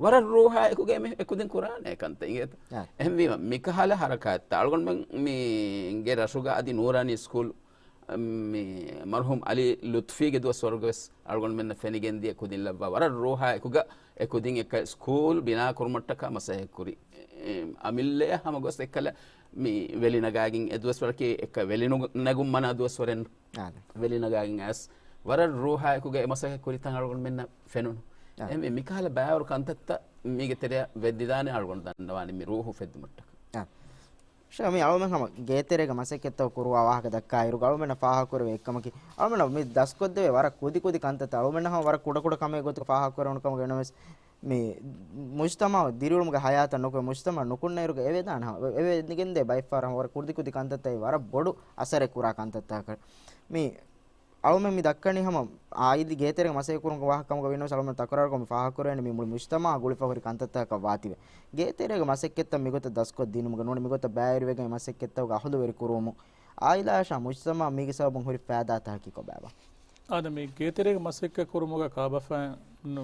ވަރަށް ރޫހާ އެކުގައި މި އެކުދިން ކުރާނެ ކަންތައް އިނގޭތަ؟ އާ. އެހެންވީމަ، މިކަހަލަ ހަރަކާތްތައް އަޅުގަނޑުމެން މީގެ ރަށުގަ އަދި ނޫރާނީ ސްކޫލް، މި މަރުޙޫމް އަލީ ލުތުފީގެ ދުވަސްވަރުގަ ވެސް އަޅުގަނޑުމެންނަށް ފެނިގެންދިޔަ ކުދިން ލައްވާ ވަރަށް ރޫހާ އެކުގަ އެ ކުދިން އެއްކަ ސްކޫލް ބިނާ ކުރުމަށްޓަކާ މަސައްކަތް ކުރި. އެ، އަމިއްލައަށް ހަމަ ގޮސް އެއްކަލަ މި ވެލި ނަގާގެން އެ ދުވަސްވަރަކީ އެއްކަ ވެލި ނު-، ނެގުން މަނާ ދުވަސްވަރެއް. އާދެ. ވެލި ނަގާގެން އައިސް ވަރަށް ރޫހާ އެކުގަ އެ މަސައްކަތް ކުރި ތަން އަޅުގަނޑުމެންނަށް ފެނުނު. އާ. އެ މި-، މިކަހަލަ ބައިވަރު ކަންތައްތައް މީގެ ތެރެއަށް ވެއްދިދާނެ އަޅުގަނޑު ދަންނަވާނެ މި ރޫހު އުފެއްދުމަށްޓަކާ. އާ. ޝޭ، މި އަޅުމެން ހަމަ ގޭތެރޭގަ މަސައްކަތްތައް ކުރުވާ ވާހަކަ ދައްކާއިރު، އަޅުމެންނަށް ފާހަގަކުރެވޭ އެއްކަމަކީ، އަޅުމެންނަށް މި ދަސްކޮށްދެވޭ ވަރަށް ކުދި ކުދި ކަންތައްތައް އަޅުމެންނަށް ހަމަ ވަރަށް ކުޑަ ކުޑަ ކަމެއް ގޮތުގަ ފާހަގަކުރެވުނު ކަމުގަ ވެސް މި މުޖްތަމަޢު ދިރިއުޅުމުގެ ހަޔާތަށް ނުކުމެ، މުޖްތަމަޢު ނުކުންނައިރުގަ އެވެދާނެ ހަމަ، އެ-، އެވެދިގެންދޭ ބައެއްފަހަރަށް ހަމަ ވަރަށް ކުދި ކުދި ކަންތައްތައް ވަރަށް ބޮޑު އަސަރެއް ކުރާ ކަންތައްތަކަށް. މި އަޅުމެން މި ދައްކަނީ ހަމަ އާއިލީ ގޭތެރޭގެ މަސައްކަތް ކުރުމުގެ ވާހަކަ ކަމުގަ ވީނަމަވެސް، އަޅުމެން ތަކުރާރުކޮށް މި ފާހަގަކުރެވެނީ މި މުޅި މުޖްތަމަޢާ ގުޅިފަ ހުރި ކަންތައްތަކަށް ވާތީވެ. ގޭތެރޭގެ މަސައްކަތްތައް މިގޮތަށް ދަސްކޮށްދިނުމުގަ ނޫން، މިގޮތަށް ބައިވެރިވެގެން މަސައްކަތްތަކުގެ އަހުލުވެރި ކުރުވުމުން އާއިލާއަށާ މުޖްތަމަޢަށް މީގެ ސަބަބުން ހުރި ފައިދާތަކަކީ ކޮބާބާ؟ އާދެ، މި ގޭތެރޭގެ މަސައްކަތް ކުރުމުގަ ކާބަފައިން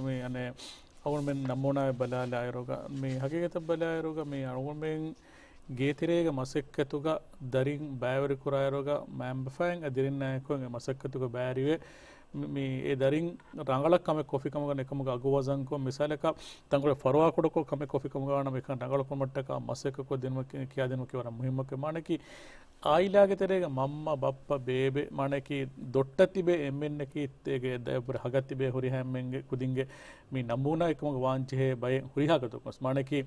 މި އަނެއް އަޅުގަނޑުމެން ނަމޫނާއެއް ބަލާލާއިރުގަ، މި ހަގީގަތަށް ބަލާއިރުގަ، މި އަޅުގަނޑުމެން ގޭތެރޭގެ މަސައްކަތުގަ ދަރިން ބައިވެރިކުރާއިރުގަ، މައިންބަފައިން އެ ދިރިންނާއެކު އެ މަސައްކަތުގަ ބައިވެރިވެ، މި، މި އެ ދަރިން ރަނގަޅަށް ކަމެއް ކޮށްފިކަމުގަ ނެކަމުގަ އަގު ވަޒަންކޮށް، މިސާލަކަށް ތަންކޮޅެއް ފަރުވާކުޑަކޮށް ކަމެއް ކޮށްފިކަމުގަ ވާނަމަ އެކަން ރަނގަޅުކުރުމަށްޓަކާ މަސައްކަތްކޮށްދިނުމަކީ، ކިޔާދިނުމަކީ ވަރަށް މުހިއްމު ކަމެއް. މާނައަކީ އާއިލާގެ ތެރޭގަ މަންމަ، ބައްޕަ، ބޭބެ، މާނައަކީ ދޮށްޓަށް ތިބޭ އެންމެންނަކީ އޭގެ އެއްބަރު ހަގަށް ތިބޭ ހުރިހާ އެންމެންގެ ކުދިންގެ މި ނަމޫނާއެއްކަމުގަ ވާންޖެހޭ ބައެއް ހުރިހާ ގޮތަކުން. މާނައަކީ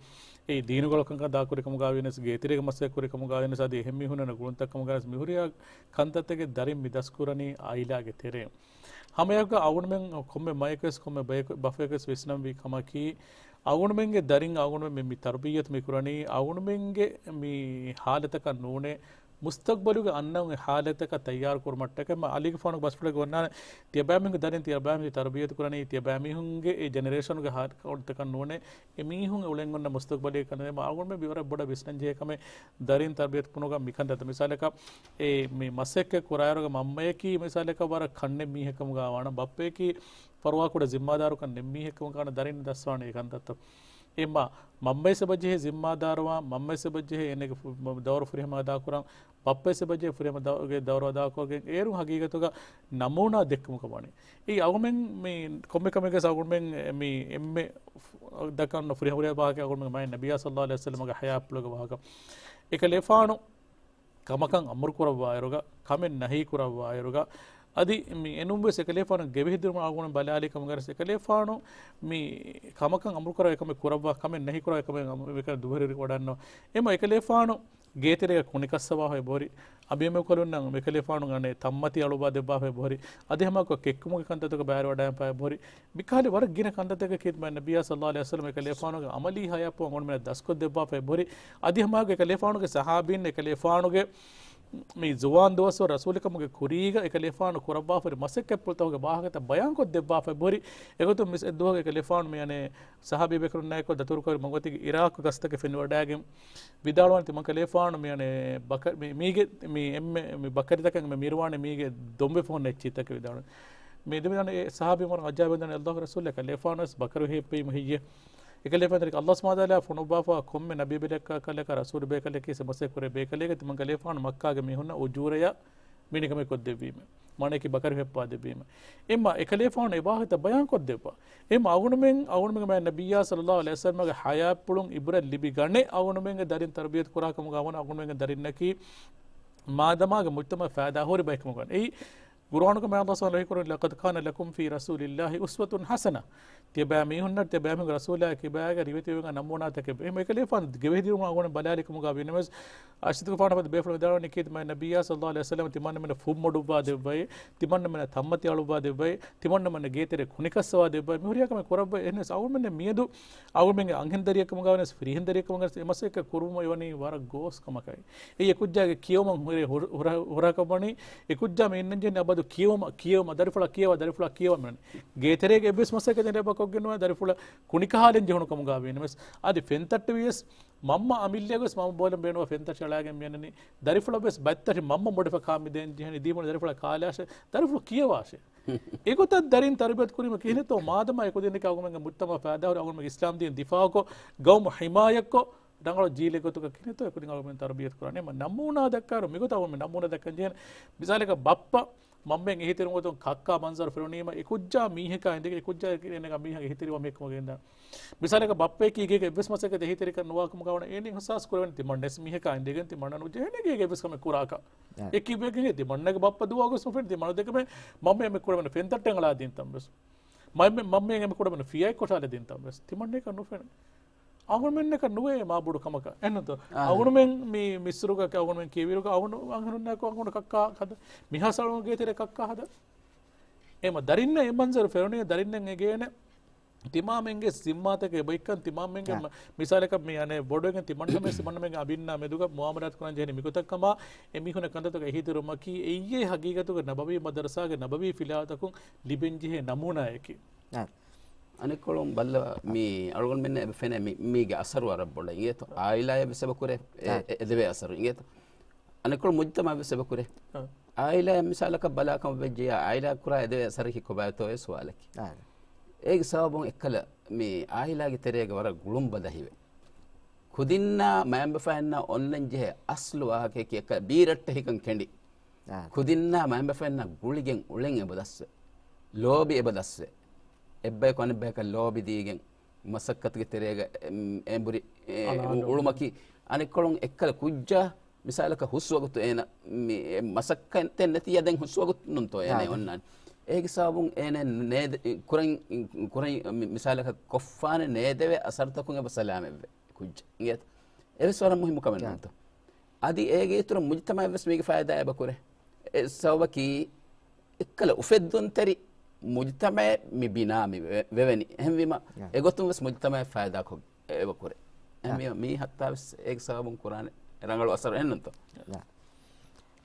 އެ ދީނުގެ ކަންކަން އަދާކުރިކަމުގަ ވިޔަސް، ގޭތެރޭގެ މަސައްކަތް ކުރިކަމުގަ ވިޔަސް، އަދި އެހެން މީހުންނަށް ގުޅުންތައް ކަމުގަ ވިޔަސް، މިހުރިހާ ކަންތައްތަކެއް ދަރިން މި ދަސްކުރަނީ އާއިލާގެ ތެރެއިން. ހަމައެއާއެކު އަޅުގަނޑުމެން ކޮންމެ މަޔަކުވެސް، ކޮންމެ ބަޔަކު، ބަފައެއްވެސް ވިސްނަންވީ ކަމަކީ، އަޅުގަނޑުމެންގެ ދަރިން އަޅުގަނޑުމެން މި، މި ތަރުބިއްޔަތު މި ކުރަނީ، އަޅުގަނޑުމެންގެ މި ހާލަތަކަށް ނޫނޭ، މުސްތަގްބަލުގެ އަންނަ ހާލަތަކަށް ތައްޔާރު ކުރުމަށްޓަކައި. މާ އަލީގެފާނުގެ ބަސްފުޅެއްގަ އޮންނާނެ، ތިޔަބައިމީހުންގެ ދަރިން ތިޔަބައިމީހުން ތަރުބިއްޔަތު ކުރަނީ، ތިޔަބައިމީހުންގެ އެ ޖެނެރޭޝަނުގެ ހާލަތަކަށް ނޫނޭ. އެމީހުން އުޅެން އޮންނަ މުސްތަގްބަލީ ކަންތައް. އަޅުގަނޑުމެން ވަރަށް ބޮޑަށް ވިސްނަން ޖެހޭ ކަމެއް ދަރިން ތަރުބިޔަތު ކުރުމުގަ މިކަންތައް. މިސާލަކަށް، އެ މި މަސައްކަތް ކުރާއިރުގަ މަންމަޔަކީ މިސާލަކަށް ވަރަށް ކަންނެތް މީހެއް ކަމުގަ ވާނަމަ، ބައްޕަޔަކީ ފަރުވާކުޑަ ޒިންމާދާރުކަން ނެތް މީހެއް ކަމުގަ ވާނަމަ ދަރިން ދަސްވާނެ އެ ކަންތައްތައް. އެމަ މަންމަޔަށް ސަބަބު ޖެހޭ ޒިންމާދާރުވާން، މަންމަޔަށް ސަބަބު ޖެހޭ އޭނަގެ ފު-، ދައުރު ފުރިހަމަ އަދާކުރަން، ބައްޕަ ސަބަބު ޖެހޭ ފުރިހަމަ ދަ-، ގެ ދައުރު އަދާކޮށްގެން އޭރުން ހަގީގަތުގަ ނަމޫނާ ދެއްކުމަކަށް ވަނީ. އެއީ އަޅުގަނޑުމެން މި ކޮންމެ ކަމެއްގަސް އަޅުގަނޑުމެން މި އެންމެ ދައްކަން ފުރިހަމަ ހުރިހާ ވާހަކަ އަޅުގަނޑުމެން މާތް ނަބިއްޔާ ޞައްލައްލާހު ޢަލައިހި ވަސައްލަމަގެ ޙަޔާތްޕުޅުގެ ވާހަކަ. އެކަލޭފާނު ކަމަކަށް އަމުރު ކުރައްވާއިރުގަ، ކަމެއް ނަހީ ކުރައްވާއިރުގަ، އަދި މި އެނޫންވެސް އެކަލޭފާނު ގެވެހިދިރުމަށް އަޅުގަނޑު ބަލާލި ކަމުގަސް އެކަލޭފާނު މި ކަމަކަށް އަމުރު ކުރާ އެކަމެއް ކުރައްވާ، ކަމެއް ނަހީ ކުރާ އެކަމެއް އަމު-، އެކަ ދުވަހުރި ވަޑަންނަ. އެމަ އެކަލޭފާނު ގޭތެރޭގަ ކުނިކައްސަވާފައި ބޮރި، އަނބިމެކޮލުންނަށް އެކަލޭފާނު އަނެއް ތައްމަތި އަޅުވާ ދެއްވާފައި ބޮރި، އަދި ހަމަކޮށް ކެއްކުމުގެ ކަންތައްތަކަށް ބައިވެރިވަޑައިގެންފައި ބޮރި. މިކަހަލަ ވަރަށް ގިނަ ކަންތައްތަކަކީ މާތް ނަބިއްޔާ ޞައްލައްލާހު ޢަލައިހި ވަސައްލަމަ އެކަލޭފާނުގެ ޢަމަލީ ޙަޔާތްޕުޅު އަޅުގަނޑުމެންނަށް ދަސްކޮށްދެއްވާފައި ބޮރި. އަދި ހަމައެކަނި އެކަލޭފާނުގެ ޞަޙާބީން އެކަލޭފާނުގެ މި ޒުވާން ދުވަސްވަރު ރަސޫލުކަމުގެ ކުރީގަ އެކަލޭފާނު ކުރައްވާފައި މަސައްކަތްޕުޅުތަކުގެ ވާހަކަތައް ބަޔާންކޮށްދެއްވާފައި ބޮރި. އެގޮތުން މިސް އެއްދުވަހު އެކަލޭފާނު މި އަނެއް ޞަޙާބީ ބޭކަލުންނާއެކު ދަތުރުކޮށް މަގުމަތީގެ އިރާޤު ގަސްތަކެއް ފެނިވަޑައިގެން ވިދާޅުވަން ތިމަން ކަލޭފާނު މި އަނެއް ބަކަ-، މި-، މީގެ މި އެންމެ މި ބަކަރިތަކަށް މި މިރުވާނެ މީގެ ދޮންބެ ފޮހުން އެއްޗިތަކެއް ވިދާޅުވަން. މި ދެމިދާނެ އެ ޞަޙާބީ މަރު އަޖާބެން ދާނެ ﷲ ގެ ރަސޫލާ ކަލޭފާނު ވެސް ބަކަރު ހިއްޕީމަ ހެއްޔެވެ؟ އެކަލޭފާނު އައްލާހު ސުބްޙާނަހޫ ވަތަޢާލާ ފޮނުއްވާފަ ކޮންމެ ނަބީ ބެލެއްކާ ކަލަކަށް ރަސޫލު ބޭކަލެކޭ ސެމަސެ ކުރޭ ބޭކަލޭގެ ތިމަން ކަލޭފާނު މައްކާގެ މީހުންނަށް އުޖޫރަޔަށް މިނިކަމެއް ކޮށްދެއްވީމެ. މާނައަކީ ބަކަރު ހިއްޕާ ދެއްވީމެ. އެމަ އެކަލޭފާނު އެ ވާހަކަތައް ބަޔާން ކޮށްދެއްވާ. އެމަ އަޅުގަނޑުމެން، އަޅުގަނޑުމެން މާތް ނަބިއްޔާ ޞައްލައްލާހު ޢަލައިހި ވަސައްލަމަގެ ޙަޔާތްޕުޅުން އިބްރަތް ލިބިގަނެ އަޅުގަނޑުމެންގެ ދަރިން ތަރުބިޔަތު ކުރާ ކަމުގަ ވަން އަޅުގަނޑުމެންގެ ދަރިންނަކީ މާދަމާގެ މުޖްތަމަޢަށް ފައިދާ ހުރި ބައެއް ކަމުގަ ވަން. އެއީ ޤުރުއާނުގަ މާތް ﷲ ސުބްޙާނަހޫ ވަތަޢާލާ ވަޙީ ކުރަނީ، "لَقَدْ كَانَ لَكُمْ فِي رَسُولِ اللَّهِ أُسْوَةٌ حَسَنَةٌ." ތިޔަބައިމީހުންނަށް، ތިޔަބައިމީހުންގެ ރަސޫލާ ކިބާގަ ރިވެތިވެގެން ނަމޫނާތަކެއް. އެހެން އެކަލޭފާނު ގެވެހިދިރުމަށް އަޅުގަނޑު ބަލާލި ކަމުގަ ވިޔަސް، އަށިތުގެފާނު ފަދަ ބޭފުޅުން ވިދާޅުވަނީ ކީރިތި މާތް ނަބިއްޔާ ޞައްލައްލާހު ޢަލައިހި ވަސައްލަމަ ތިމަންނަމެންނަށް ފުންމޮޑުއްވާ ދެއްވައި، ތިމަންނަމެންނަށް ތައްމަތި އަޅުއްވާ ދެއްވައި، ތިމަންނަމެންނަށް ގޭތެރެ ކުނިކައްސަވާ ދެއްވައި، މިހުރިހާ ކަމެއް ކުރައްވައި. އެހެނަސް އަޅުގަނޑުމެންނަށް މިއަދު އަޅުގަނޑުމެންގެ އަންހެން ދަރިއެއްކަމުގަ ވެސް ފިރިހެން ދަރިއެއްކަމުގަ ވެސް އެ މަސައްކަތް ކުރުމަށް އެވަނީ ވަރަށް ގޯސް ކަމަކަށް. އެއީ އެކުއްޖާގެ ކިޔެވުމަށް ހުރެ ހުރ-، ހުރަ-، ހުރަހަކަށް ވަނީ، އެކުއްޖާ މި އިންނަން ޖެހެނީ އަބަދު ކިޔެވުމަށް، ކިޔެވުމަށް، ދަރިފުޅަށް ކިޔަވާ، ދަރިފުޅަށް ކިޔަވާ މި އިންނަނީ. ގޭތެރޭގެ އެއްވެސް މަސައްކަތެއް ނެތް ކޮށްގެން ނުވާ، ދަރިފުޅަށް ކުނިކަހާލަން ޖެހުނު ކަމުގަ ވީނަމަވެސް، އަދި ފެންތައްޓެވިޔަސް މަންމަ އަމިއްލައަށް ވެސް މަންމަ ބޯލަން ބޭނުންވާ ފެންތައްޓެއް އަޅާގެން މި އިންނަނީ. ދަރިފުޅަށް ވެސް ބައްތަށި މަންމަ މޮޑިފަ ކާ މި ދޭން ޖެހެނީ، ދީމުން ދަރިފުޅަށް ކާލާށޭ، ދަރިފުޅު ކިޔަވާށޭ. އެގޮތަށް ދަރިން ތަރުބިޔަތު ކުރީމަ ކިހިނެއްތޯ މާދަމާ އެކުދިންނަކީ އަޅުގަނޑުމެންގެ މުޖްތަމަޢަށް ފައިދާހުރި، އަޅުގަނޑުމެންގެ އިސްލާމް ދީން ދިފާޢުކޮށް، ގައުމު ޙިމާޔަތްކޮށް، ރަނގަޅު ޖީލެއް ގޮތުގަ ކިހިނެއްތޯ އެކުދިން އަޅުގަނޑުމެން ތަރުބިޔަތު ކުރާނީ. އެމަ ނަމޫނާ ދައްކާއިރު މިގޮތަށް އަޅުގަނޑުމެން ނަމޫނާ ދައްކަން ޖެހޭނެ. މިސާލަކަށް ބައްޕަ މަންމައިން އެހީތެރިވުމުގެ ގޮތުން ކައްކާ މަންޒަރު ފެނުނީމަ އެކުއްޖާ މީހަކާ އިނދެގެން އެކުއްޖާ އޭނަގެ މީހާގެ އެހީތެރިވާ މީހެއް ކަމުގަ އިންނާނެ. މިސާލަކަށް ބައްޕައަކީ ގޭގެ އެއްވެސް މަސައްކަތެއް އެހީތެރިކަން ނުވާ ކަމުގަ ވަނީ އޭނަ އިހުސާސް ކުރެވެނީ ތިމަންނަވެސް މީހަކާ އިނދެގެން ތިމަންނަ ނުޖެހޭނެ ގޭގެ އެއްވެސް ކަމެއް ކުރާކަށް. އެ ކިބޭގެ ތިމަންނަގެ ބައްޕަ ދުވާގޮސް ނުފެން ތިމަންނަ ދެކެމެ މަންމަ އެމެ ކުރެވެނީ ފެންތައްޓެއް އަޅާ ދިންތަން ވެސް. މަންމަ، މަންމައިން އެމެ ކުރެވެނީ ފިޔައެއް ކޮށާލެ ދިންތަން ވެސް. ތިމަންނައަކަށް ނުފެނޭ. އަޅުގަނޑުމެންނަކަށް ނުވޭ މާބޮޑު ކަމަކަށް. އެހެންތޯ؟ އާ. އަޅުގަނޑުމެން މި މިސްރުގަ އަޅުގަނޑުމެން ކިޔެވިއިރުގަ އަޅުގަނޑު އަންހެނުންނާއެކު އަޅުގަނޑު ކައްކާ ހަދަ. މިހާ ސަޅުން ގޭތެރެ ކައްކާ ހަދަ. އެމަ ދަރިންނަށް އެ މަންޒަރު ފެނުނީ ދަރިންނަށް އެނގޭނެ. ތިމާމެންގެ ޒިންމާތަކެއް އެބައިކަން ތިމާމެންގެ މަ-، މިސާލަކަށް މި އަނެއް ބޮޑުވެގެން ތިމަންނަމެން ތިމަންނަމެންގެ އަބިންނާ މެދުގަ މުއާމަލާތު ކުރަން ޖެހެނީ މިގޮތަށް ކަމަށް އެމީހުންނަށް ކަންތައްތަކަށް އެހީތެރިވުމަކީ އެއީ ހަގީގަތުގަ ނަބަވީ މަދަރަސާގެ ނަބަވީ ފިލާވަތަކުން ލިބެންޖެހޭ ނަމޫނާއަކީ. އަނެއްކޮޅުން ބައްލަވާ މި އަޅުގަނޑުމެންނަށް އެބަ ފެނޭ މި، މީގެ އަސަރު ވަރަށް ބޮޑަށް އިނގޭތޯ. އާއިލާއަށް ވެސް އެބަ ކުރޭ އެ-، އާ. އެ-، އެދެވޭ އަސަރު އިނގޭތޯ. އަނެއްކޮޅު މުޖްތަމަޢަށް ވެސް އެބަ ކުރޭ. އާ. އާއިލާއަށް މިސާލަކަށް ބަލާކަމަށް ވެއްޖެޔާ، އާއިލާއަށް ކުރާ އެދެވޭ އަސަރަކީ ކޮބާތޯއޭ ސުވާލަކީ. އާ. އޭގެ ސަބަބުން އެއްކަލަ މި އާއިލާގެ ތެރޭގަ ވަރަށް ގުޅުން ބަދަހިވެ. ކުދިންނާ މައިންބަފައިންނާ އޮންނަން ޖެހޭ އަސްލު ވާހަކަޔަކީ އެއްކަލަ ބީރައްޓެހިކަން ކެނޑި. އާ. ކުދިންނާ މައިންބަފައިންނާ ގުޅިގެން އުޅެން އެބަ ދަސްވެ. ލޯބި އެބަ ދަސްވެ. އެއްބަޔަކު އަނެއްބަޔަކަށް ލޯބި ދީގެން މަސައްކަތުގެ ތެރޭގަ އެ-، އެނބުރި، އެ، އަޅާން އުޅުމަކީ އަނެއްކޮޅުން އެއްކަލަ ކުއްޖާ މިސާލަކަށް ހުސްވަގުތު އޭނަ މި-، އެ މަސައްކަތެއް ނެތިއްޔާ ދެން ހުސްވަގުތު ނޫންތޯ އޭނަ އާ. އޮންނާނެ. އޭގެ ސަބަބުން އޭނަ ނޭދެ-، ކުރަން، ކުރަން މި-، މިސާލަކަށް ކޮށްފާނެ ނޭދެވޭ އަސަރުތަކުން އެބަ ސަލާމަތްވެ ކުއްޖެއް. އިނގޭތަ؟ އެވެސް ވަރަށް މުހިއްމު ކަމެއް އާ. ނޫންތޯ. އަދި އޭގެ އިތުރަށް މުޖްތަމަޢަށް ވެސް މީގެ ފައިދާ އެބަ ކުރޭ. އެ ސަބަބަކީ އެއްކަލަ އުފެއްދުންތެރި މުޖްތަމަޢެއް މި ބިނާ މި ވެ-، ވެވެނީ. އެހެންވީމަ، އެގޮތުން ވެސް މުޖްތަމަޢެއް ފައިދާކޮށް އެބަ ކުރޭ. އެހެންވީމަ، މީ ހައްތާ ވެސް އޭގެ ސަބަބުން ކުރާނެ ރަނގަޅު އަސަރު އެހެންނޫންތޯ؟ އާ.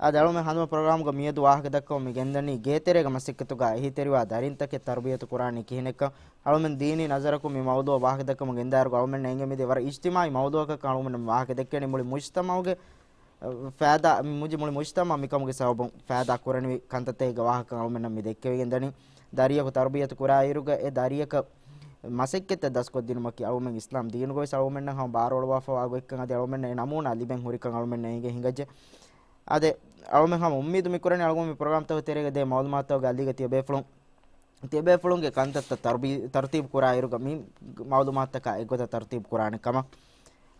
އާދެ، އަޅުމެން ހަނދުމަ ޕްރޮގްރާމްގަ މިއަދު ވާހަކަ ދައްކަމުން މި ގެންދަނީ، ގޭތެރޭގަ މަސައްކަތުގަ އެހީތެރިވާ ދަރިންތަކެއް ތަރުބިޔަތު ކުރާނީ ކިހިނެއްކަން. އަޅުމެން ދީނީ ނަޒަރަކުން މި މައުޟޫޢަށް ވާހަކަ ދައްކަމުން ގެންދާއިރުގަ އަޅުމެންނަށް އެނގޭ މިދޭ ވަރަށް އިޖްތިމާޢީ މައުޟޫޢަކަށް އަޅުމެން ވާހަކަ ދެއްކެނީ މުޅި މުޖްތަމަޢުގެ ފައިދާ، މި މުޖި-، މުޅި މުޖްތަމަޢަށް މިކަމުގެ ސަބަބުން ފައިދާ ކުރަނިވި ކަންތައްތަކެއްގެ ވާހަކަ އަޅުމެންނަށް މި ދެއްކެވިގެން ދަނީ. ދަރިޔަކު ތަރުބިޔަތު ކުރާއިރުގަ އެ ދަރިޔަކަށް މަސައްކަތްތައް ދަސްކޮށްދިނުމަކީ އަޅުމެން އިސްލާމް ދީނުގަވެސް އަޅުމެންނަށް ހަމަ ބާރުއަޅުވާފަވާ ގޮތްކަން. އަދި އަޅުމެންނަށް އެ ނަމޫނާ ލިބެން ހުރިކަން އަޅުމެންނަށް އެނގޭ ހިނގައްޖެ. އާދެ، އަޅުމެން ހަމަ އުއްމީދު މި ކުރަނީ އަޅުގަނޑު މި ޕްރޮގްރާމްތަކުގެ ތެރޭގަ ދޭ މައުލޫމާތުތަކުގެ އަލީގަ ތިޔަބޭފުޅުން ތިޔަބޭފުޅުންގެ ކަންތައްތައް ތަރުބީ-، ތަރުތީބު ކުރާއިރުގަ މި މައުލޫމާތުތަކާ އެއްގޮތަށް ތަރުތީބު ކުރާނެ ކަމަށް.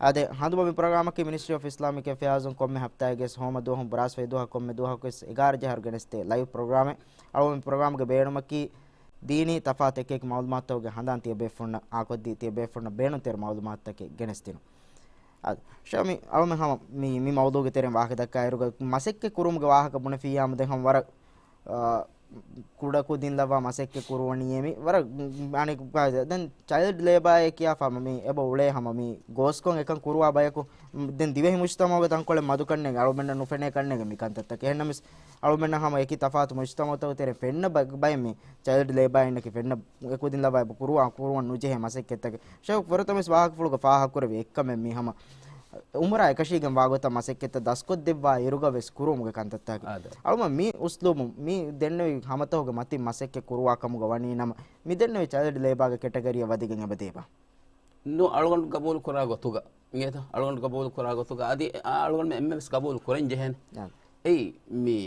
އާދެ، ހަނދުމަ މި ޕްރޮގްރާމަކީ މިނިސްޓްރީ އޮފް އިސްލާމިކް އެފެއާޒުން ކޮންމެ ހަފްތާއެއްގެ ހޯމަ ދުވަހުން ބުރާސްފައި ދުވަހަށް ކޮންމެ ދުވަހަކުވެސް އެގާރަ ޖަހަރު ގެނެސްދޭ ލައިވް ޕްރޮގްރާމެއް. އަޅުގަނޑު މި ޕްރޮގްރާމްގެ ބޭނުމަކީ ދީނީ ތަފާތު އެކިއެކި މައުލޫމާތުތަކުގެ ހަނދާން ތިޔަބޭފުޅުންނަށް އާކޮށްދީ، ތިޔަބޭފުޅުންނަށް ބޭނުންތެރި މައުލޫމާތުތަކެއް ގެނެސްދިނުން. އާދެ، ޝަމި، އަޅުމެން ހަމަ މި، މި މައުޟޫޢުގެ ތެރެއިން ވާހަކަ ދައްކާއިރުގަ މަސައްކަތް ކުރުމުގެ ވާހަކަ ބުނެފިއްޔާމު ދެން ހަމަ ވަރަށް، އާ، ކުޑަކުދިން ލައްވާ މަސައްކަތް ކުރުވަނީއޭ މި ވަރަށް، އަނެއް، ދެން ޗައިލްޑް ލޭބާއޭ ކިޔާފަ މި އެބަ އުޅޭ ހަމަ މި ގޯސްކޮށް އެކަން ކުރުވާ ބަޔަކު، ދެން ދިވެހި މުޖްތަމަޢުގެ ތަންކޮޅެއް މަދުކަންނޭނގެ، އަޅުމެންނަށް ނުފެނޭ ކަންނޭނގެ މި ކަންތައްތަކެއް. އެހެންނަމަވެސް އަޅުމެންނަށް ހަމަ އެކި ތަފާތު މުޖްތަމަޢުތަކުގެ ތެރެ ފެންނަ ބަ-، ބައެއް މި ޗައިލްޑް ލޭބާއިންނަކީ ފެންނަ އެކުދިން ލައްވާ އެބަ ކުރުވާ، ކުރުވަން ނުޖެހޭ މަސައްކަތްތަކެއް. ޝައިޚް ފުރަތަމަވެސް ވާހަކަފުޅުގަ ފާހަގަކުރެއްވި އެއްކަމެއް މީ ހަމަ އުމުރާ އެކަށީގެން ވާގޮތަށް މަސައްކަތްތައް ދަސްކޮށްދެއްވާ އިރުގަވެސް ކުރުވުމުގެ ކަންތައްތަކެއް. އާދެ. އަޅުމަށް މި އުސްލޫބު މި ދެންނެވި ހަމަތަހުގެ މަތިން މަސައްކަތް ކުރުވާ ކަމުގަ ވަނީ ނަމަ، މި ދެންނެވި ޗައިލްޑް ލޭބާގެ ކެޓަގަރީއަށް ވަދެގެން އެބަދީބަ؟ ނު، އަޅުގަނޑު ގަބޫލު ކުރާ ގޮތުގަ. އިނގޭތަ؟ އަޅުގަނޑު ގަބޫލު ކުރާ ގޮތުގަ. އަދި އަޅުގަނޑުމެން އެންމެ ވެސް ގަބޫލު ކުރަން ޖެހޭނެ. އާ. އެއީ މި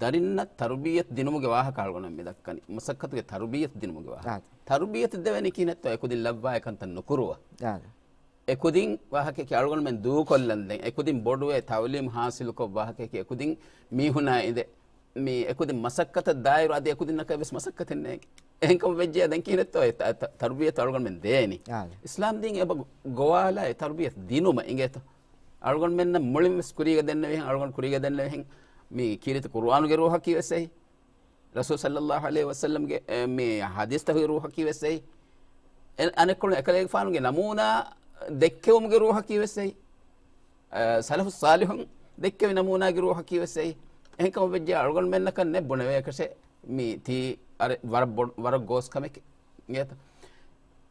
ދަރިންނަށް ތަރުބިއްޔަތު ދިނުމުގެ ވާހަކަ އަޅުގަނޑު މި ދައްކަނީ. މަސައްކަތުގެ ތަރުބިއްޔަތު ދިނުމުގެ ވާހަކަ. އާ. ތަރުބިއްޔަތު ދެވެނީ ކިހިނެއްތޯ އެކުދިން ލައްވާ އެކަންތައް ނުކުރުވާ. އާ. އެކުދިން ވާހަކައަކީ އަޅުގަނޑުމެން ދޫކޮށްލަން ދެން. އެކުދިން ބޮޑުވެ ތައުލީމް ހާސިލުކޮށް ވާހަކައަކީ އެކުދިން މީހުނާ އިނދެ. މި އެކުދިން މަސައްކަތަށް ދާއިރު އަދި އެކުދިންނަކަށް ވެސް މަސައްކަތެއް ނޭނގެ. އެހެންކަމަށް ވެއްޖެޔާ ދެން ކިހިނެއްތޯ އެ ތަ-، ތަ-، ތަރުބިއްޔަތު އަޅުގަނޑުމެން ދޭނީ؟ އާ. އިސްލާމް ދީން އެބަ ގޮވާލާ އެ ތަރުބިއްޔަތު ދިނުމަށް އިނގޭތޯ. އަޅުގަނޑުމެންނަށް މުޅިން ވެސް ކުރީގަ ދެންނެވިހެން، އަޅުގަނޑު ކުރީގަ ދެންނެވިހެން، މި ކީރިތި ޤުރުއާނުގެ ރޫޙަކީ ވެސް އެއީ. ރަސޫލު ޞައްލައްލާހު ޢަލައިހި ވަސައްލަމްގެ، އެ، މި ޙަދީޘްތަކުގެ ރޫޙަކީ ވެސް އެއީ. އެ، އަނެއްކޮޅުން އެކަލޭގެފާނުގެ ނަމޫނާ ދެއްކެވުމުގެ ރޫޙަކީ ވެސް އެއީ. އަ، ސަލަފު ޞާލިޙުން ދެއްކެވި ނަމޫނާގެ ރޫޙަކީ ވެސް އެއީ. އެހެންކަމަށް ވެއްޖެ އަޅުގަނޑުމެންނަކަށް ނެއް ބުނެވޭކަށެއް މި ތީ އަރެ ވަރަށް ބޮ-، ވަރަށް ގޯސް ކަމެކޭ. އިނގޭތަ؟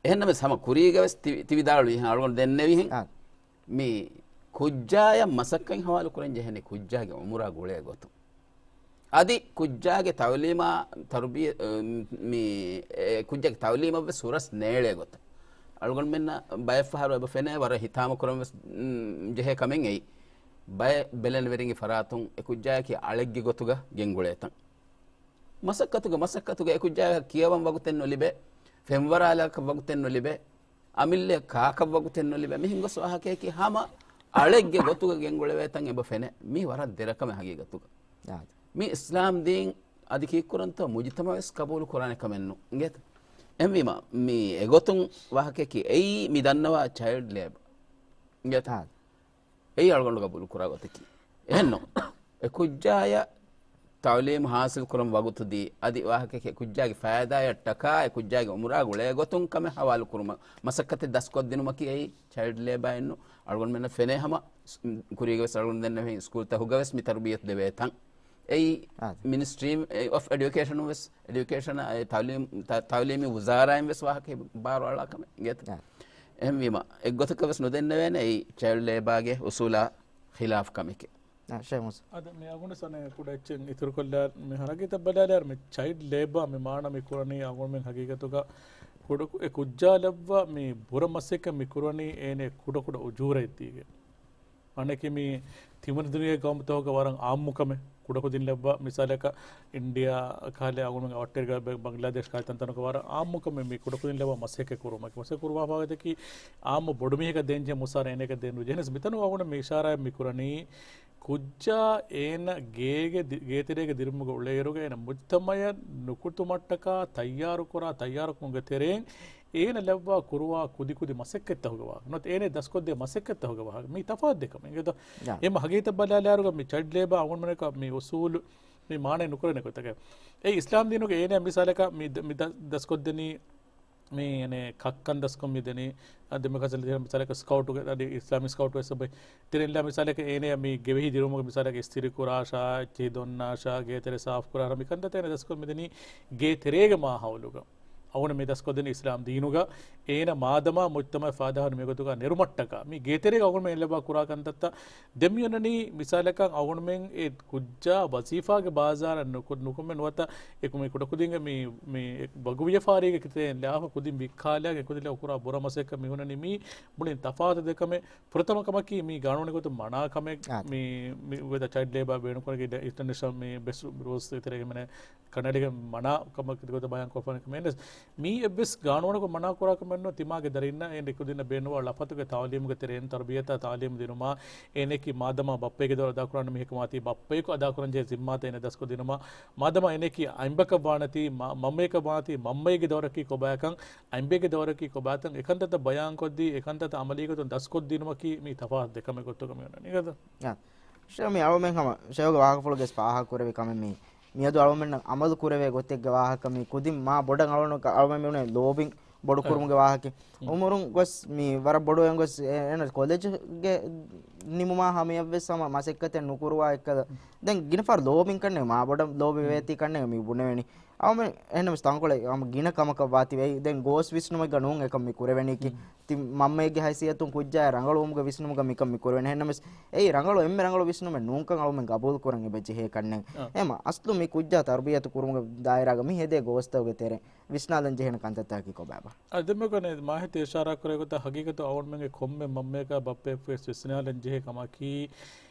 އެހެންނަމަވެސް ހަމަ ކުރީގަ ވެސް ތި-، ތި ވިދާޅުވިހެން އަޅުގަނޑު ދެންނެވިހެން. އާ. މި ކުއްޖާޔަށް މަސައްކަތް ހަވާލު ކުރަން ޖެހެނީ ކުއްޖާގެ އުމުރާ ގުޅޭ ގޮތުން. އަދި ކުއްޖާގެ ތައުލީމާ ތަރުބިޔަ-، މި، އެ، ކުއްޖާގެ ތައުލީމަށް ވެސް ހުރަސް ނޭޅޭ ގޮތަށް. އަޅުގަނޑުމެންނަށް ބައެއް ފަހަރު އެބަ ފެނޭ ވަރަށް ހިތާމަ ކުރަން ވެސް، މް، ޖެހޭ ކަމެއް އެއީ. ބައެއް ބެލެނިވެރިންގެ ފަރާތުން އެ ކުއްޖާޔަކީ އަޅެއްގެ ގޮތުގަ ގެންގުޅޭތަން. މަސައްކަތުގަ، މަސައްކަތުގަ އެ ކުއްޖާޔަކަށް ކިޔަވަން ވަގުތެއް ނުލިބޭ، ފެންވަރާލާކަށް ވަގުތެއް ނުލިބޭ، އަމިއްލަ ކާކަށް ވަގުތެއް ނުލިބޭ. މިހެން ގޮސް ވާހަކަޔަކީ ހަމަ އަޅެއްގެ ގޮތުގަ ގެންގުޅެވޭތަން އެބަ ފެނޭ. މީ ވަރަށް ދެރަކަމެއް ހަގީގަތުގަ. އާ. މި އިސްލާމް ދީން އަދި ކީއްކުރަންތޯ މުޖުތަމަޢުވެސް ޤަބޫލު ކުރާނެ ކަމެއް ނޫން. އިނގޭތަ؟ އެހެންވީމަ، މި އެގޮތުން ވާހަކަޔަކީ އެއީ މި ދަންނަވާ ޗައިލްޑް ލޭބަ. އިނގޭތަ؟ އާ. އެއީ އަޅުގަނޑު ގަބޫލު ކުރާ ގޮތަކީ. އެހެންނު. އެ ކުއްޖާޔަށް ތަޢުލީމު ހާސިލް ކުރަން ވަގުތު ދީ، އަދި ވާހަކައެކޭ ކުއްޖާގެ ފައިދާއަށްޓަކާ އެ ކުއްޖާގެ އުމުރާ ގުޅޭ ގޮތުން ކަމެއް ހަވާލު ކުރުމަށް މަސައްކަތެއް ދަސްކޮށްދިނުމަކީ އެއީ ޗައިލްޑް ލޭބާއެއްނު. އަޅުގަނޑުމެންނަށް ފެނޭ ހަމަ ސް-، ކުރީގަވެސް އަޅުގަނޑު ދެންނެވި ސްކޫލްތަކުގަވެސް މި ތަރުބިޔަތު ދެވޭތަން. އެއީ އާދެ. މިނިސްޓްރީ އޮފް އެޑިއުކޭޝަނުން ވެސް، އެޑިއުކޭޝަން، އެ ތަޢުލީމް، ތަ-، ތަޢުލީމީ ވުޒާރާއިން ވެސް ވާހަކަ ބާރު އަޅާ ކަމެއް އިނގޭތަ؟ އާ. އެހެންވީމަ، އެއްގޮތަކަށް ވެސް ނުދެންނެވޭނެ އެއީ ޗައިލްޑް ލޭބާގެ އުސޫލާ ޚިލާފް ކަމެކޭ. އާ، ޝޭޚް މޫސާ. އަދި މި އަގުނޑު ސަނަ ކުޑަ އެއްޗެއް އިތުރުކޮށްލާ، މި ހަރަކީތަށް ބަލާލާ މި ޗައިލްޑް ލޭބާ މި މާނަ މި ކުރަނީ އަގުން މި ހަގީގަތުގަ ކުޑަ އެ ކުއްޖާ ލައްވާ މި ބުރަ މަސައްކަތް މި ކުރަނީ އޭނެ ކުޑަ ކުޑަ އުޖޫރައެއް ދީގެ. އަނެކި މި ތިމަން ދުނިޔޭ ގައުމުތަކުގަ ވަރަށް އާއްމު ކަމެއް. ކުޑަކުދިން ލައްވާ މިސާލަކަށް އިންޑިއާ ކަހަލަ އަގުން އަވަށްޓެރިގަ ބަ-، ބަންގްލާދޭޝް ކަހަލަ ތަންތަނުގަ ވަރަށް އާއްމު ކަމެއް މި ކުޑަކުދިން ލައްވާ މަސައްކަތް ކުރުމަކީ. މަސައްކަތް ކުރުވާފާގަތަކީ އާއްމު ބޮޑުމީހަކަށް ދޭންޖެހޭ މުސާރަ އޭނައަކަށް ދޭން ނުޖެހޭނެސް މިތަނު އަގުން މި އިޝާރާތް މި ކުރަނީ ކުއްޖާ އޭނަ ގޭގެ ދި-، ގޭތެރޭގަ ދިރުމުގަ އުޅޭއިރުގަ އޭނަ މުޖްތަމައަށް ނުކުތުމަށްޓަކާ ތައްޔާރުކުރާ، ތައްޔާރުކުމުގެ ތެރެއިން އޭނަ ލައްވާ ކުރުވާ ކުދިކުދި މަސައްކަތްތަކުގެ ވާހަކަ. ނުވަތަ އޭނަ ދަސްކޮށްދޭ މަސައްކަތްތަކުގެ ވާހަކަ. މީ ތަފާތު ދެ ކަމެއް. އިނގޭތޯ؟ ޔާ. އެމަ ހަގީގަތަށް ބަލާލާއިރުގަ މި ޗައިލްޑް ލޭބާ އަގުންމެނަކަށް މި އުސޫލު މި މާނައެއް ނުކުރެވޭނެ ގޮތަކަށް. އެ އިސްލާމް ދީނުގެ އޭނަ މިސާލަކަށް މި ދަ-، މި ދަ-، ދަސްކޮށްދެނީ މި އެނެ ކައްކަން ދަސްކޮށް މި ދެނީ. އަ، ދެމެ ކަސަލް ދިހަ މިސާލަކަށް ސްކައުޓުގެ، އަދި އިސްލާމިކް ސްކައުޓް ވެސް އޮބެ. ތިރެންލާ މިސާލަކަށް އޭނަ މި ގެވެހި ދިރުމުގެ މިސާލަކަށް އިސްތިރި ކުރާށާ، އެއްޗެހި ދޮންނާށާ، ގޭތެރެ ސާފު ކުރާށާ، މި ކަންތައްތައް އޭނަ ދަސްކޮށް މި ދެނީ ގޭތެރޭގެ މާހައުލުގަ. އަގުން މި ދަސްކޮށްދެނީ އިސްލާމް ދީނުގަ އޭނަ މާދަމާ މުޖްތަމައަށް ފާއިދާ ހުރި މިގޮތުގަ ނެރުމަށްޓަކާ، މި ގޭތެރޭގަ އަގުން މި ލައްވާ ކުރާ ކަންތައްތައް ދެން މި އޮންނަނީ މިސާލަކަށް އަގުންމެން އެ ކުއްޖާ ވަޒީފާގެ ބާޒާރަށް ނުކު-، ނުކުމެ ނުވަތަ އެ ކު-، މި ކުޑަކުދިންގެ މި، މި ވަގު ވިޔަފާރީގެ ކިތައިން ލާފަ ކުދިން ވިއްކާލާ އެ ކުދިން ލައްވާ ކުރާ ބުރަ މަސައްކަތް މި ހުންނަނީ މީ މުޅިން ތަފާތު ދެ ކަމެއް. ފުރަތަމަ ކަމަކީ މީ ގާނޫނީ ގޮތުން މަނާ ކަމެއް. އާ. މި، މި ވެދަ ޗައިލްޑް ލޭބާ ބޭނުންކުރަނީ އިންޓަރނޭޝަނަލް މި ބޭސް ރޫލްސް ތެރޭގަ މެނެ ކަނޑައެޅިގެން މަނާ ކަމަކަށް ގޮތަށް ބަޔާން ކޮށްފަ ކަމެއް ނެސް. މީ އެއްވެސް ގާނޫނަކުން މަނާ ކުރާ ކަމެއް ނޫން. ތިމާގެ ދަރިންނަށް އެ ނިކުދިންނަށް ބޭނުންވާ ޅަފަތުގެ ތަޢުލީމުގެ ތެރެއިން، ތަރުބިޔަތާ ތަޢުލީމު ދިނުމާ، އޭނައަކީ މާދަމާ ބައްޕައިގެ ދައުރަށް އަދާކުރާނެ މީހަކަށް ވާތީ، ބައްޕައަކު އަދާކުރަންޖެހޭ ޒިންމާތައް އޭނަ ދަސްކޮށްދިނުމާ، މާދަމާ އޭނައަކީ އަނބަކަށް ވާނަތީ، މަ-، މަންމައަކަށް ވާނަތީ، މަންމައިގެ ދައުރަކީ ކޮބާކަން، އަނބައިގެ ދައުރަކީ ކޮބާތަން، އެކަންތައްތައް ބަޔާންކޮށްދީ، އެކަންތައްތައް އަމަލީގޮތުން ދަސްކޮށްދިނުމަކީ މީ ތަފާތު ދެ ކަމެއް ގޮތުގަ މި އޮންނަނީ. އާ. ޝޭޚް މި އަޅުމެން ހަމަ ޝޭޚްގެ ވާހަކަފުޅުގެ ފާހަގަ ކުރެވި ކަމެއް މީ. މިއަދު އަޅުމެންނަށް އަމަލު ކުރެވޭ ގޮތެއްގެ ވާހަކަ މީ. ކުދިން މާ ބޮޑަށް އަޅުމެން އަޅުމެން މި އުޅޭ ލޯބިން ބޮޑު ކުރުމުގެ ވާހަކަ. އުމުރުން ގޮސް މި ވަރަށް ބޮޑުވެގެން ގޮސް އޭނަ ކޮލެޖުގެ ނިމުމާ ހަމަޔަށްވެސް ހަމަ މަސައްކަތެއް ނުކުރުވާ އެއްކަލަ. ދެން ގިނަ ފަހަރު ލޯބިން ކަންނޭނގެ މާ ބޮޑަށް ލޯބި ވޭތީ ކަންނޭނގެ މި ބުނެވެނީ. އަޅުމެން އެހެންނަމަސް ތަންކޮޅެއް ހަމަ ގިނަ ކަމަކަށް ވާތީ ވެއި. ދެން ގޯސް ވިސްނުމެއްގަ ނޫން އެކަން މި ކުރެވެނީކީ. ތި މަންމައެއްގެ ހައިސިއްޔަތުން ކުއްޖާއާ ރަނގަޅުވުމުގެ ވިސްނުމުގަ މިކަން މި ކުރެވެނީ. އެހެންނަމަސް އެއީ ރަނގަޅު، އެންމެ ރަނގަޅު ވިސްނުމެއް ނޫންކަން އަޅުމެން ގަބޫލު ކުރަން އެބަ ޖެހޭ ކަންނޭނގެ. އެހެންމަ އަސްލު މި ކުއްޖާ ތަރުބިޔަތު ކުރުމުގެ ދާއިރާގަ މި ހެދޭ ގޯސްތަކުގެ ތެރެއިން ވިސްނާލަން ޖެހޭނެ ކަންތައްތަކަކީ ކޮބާބާ؟ އަދި ދެންމެ ކަން މާހިތް އިޝާރާ ކުރޭ ގޮތަށް ހަގީގަތު އަޅުމެންގެ ކޮންމެ މަންމައަކާ ބައްޕައަކު ވެސް ވިސްނާލަން ޖެހޭ ކަމަކީ،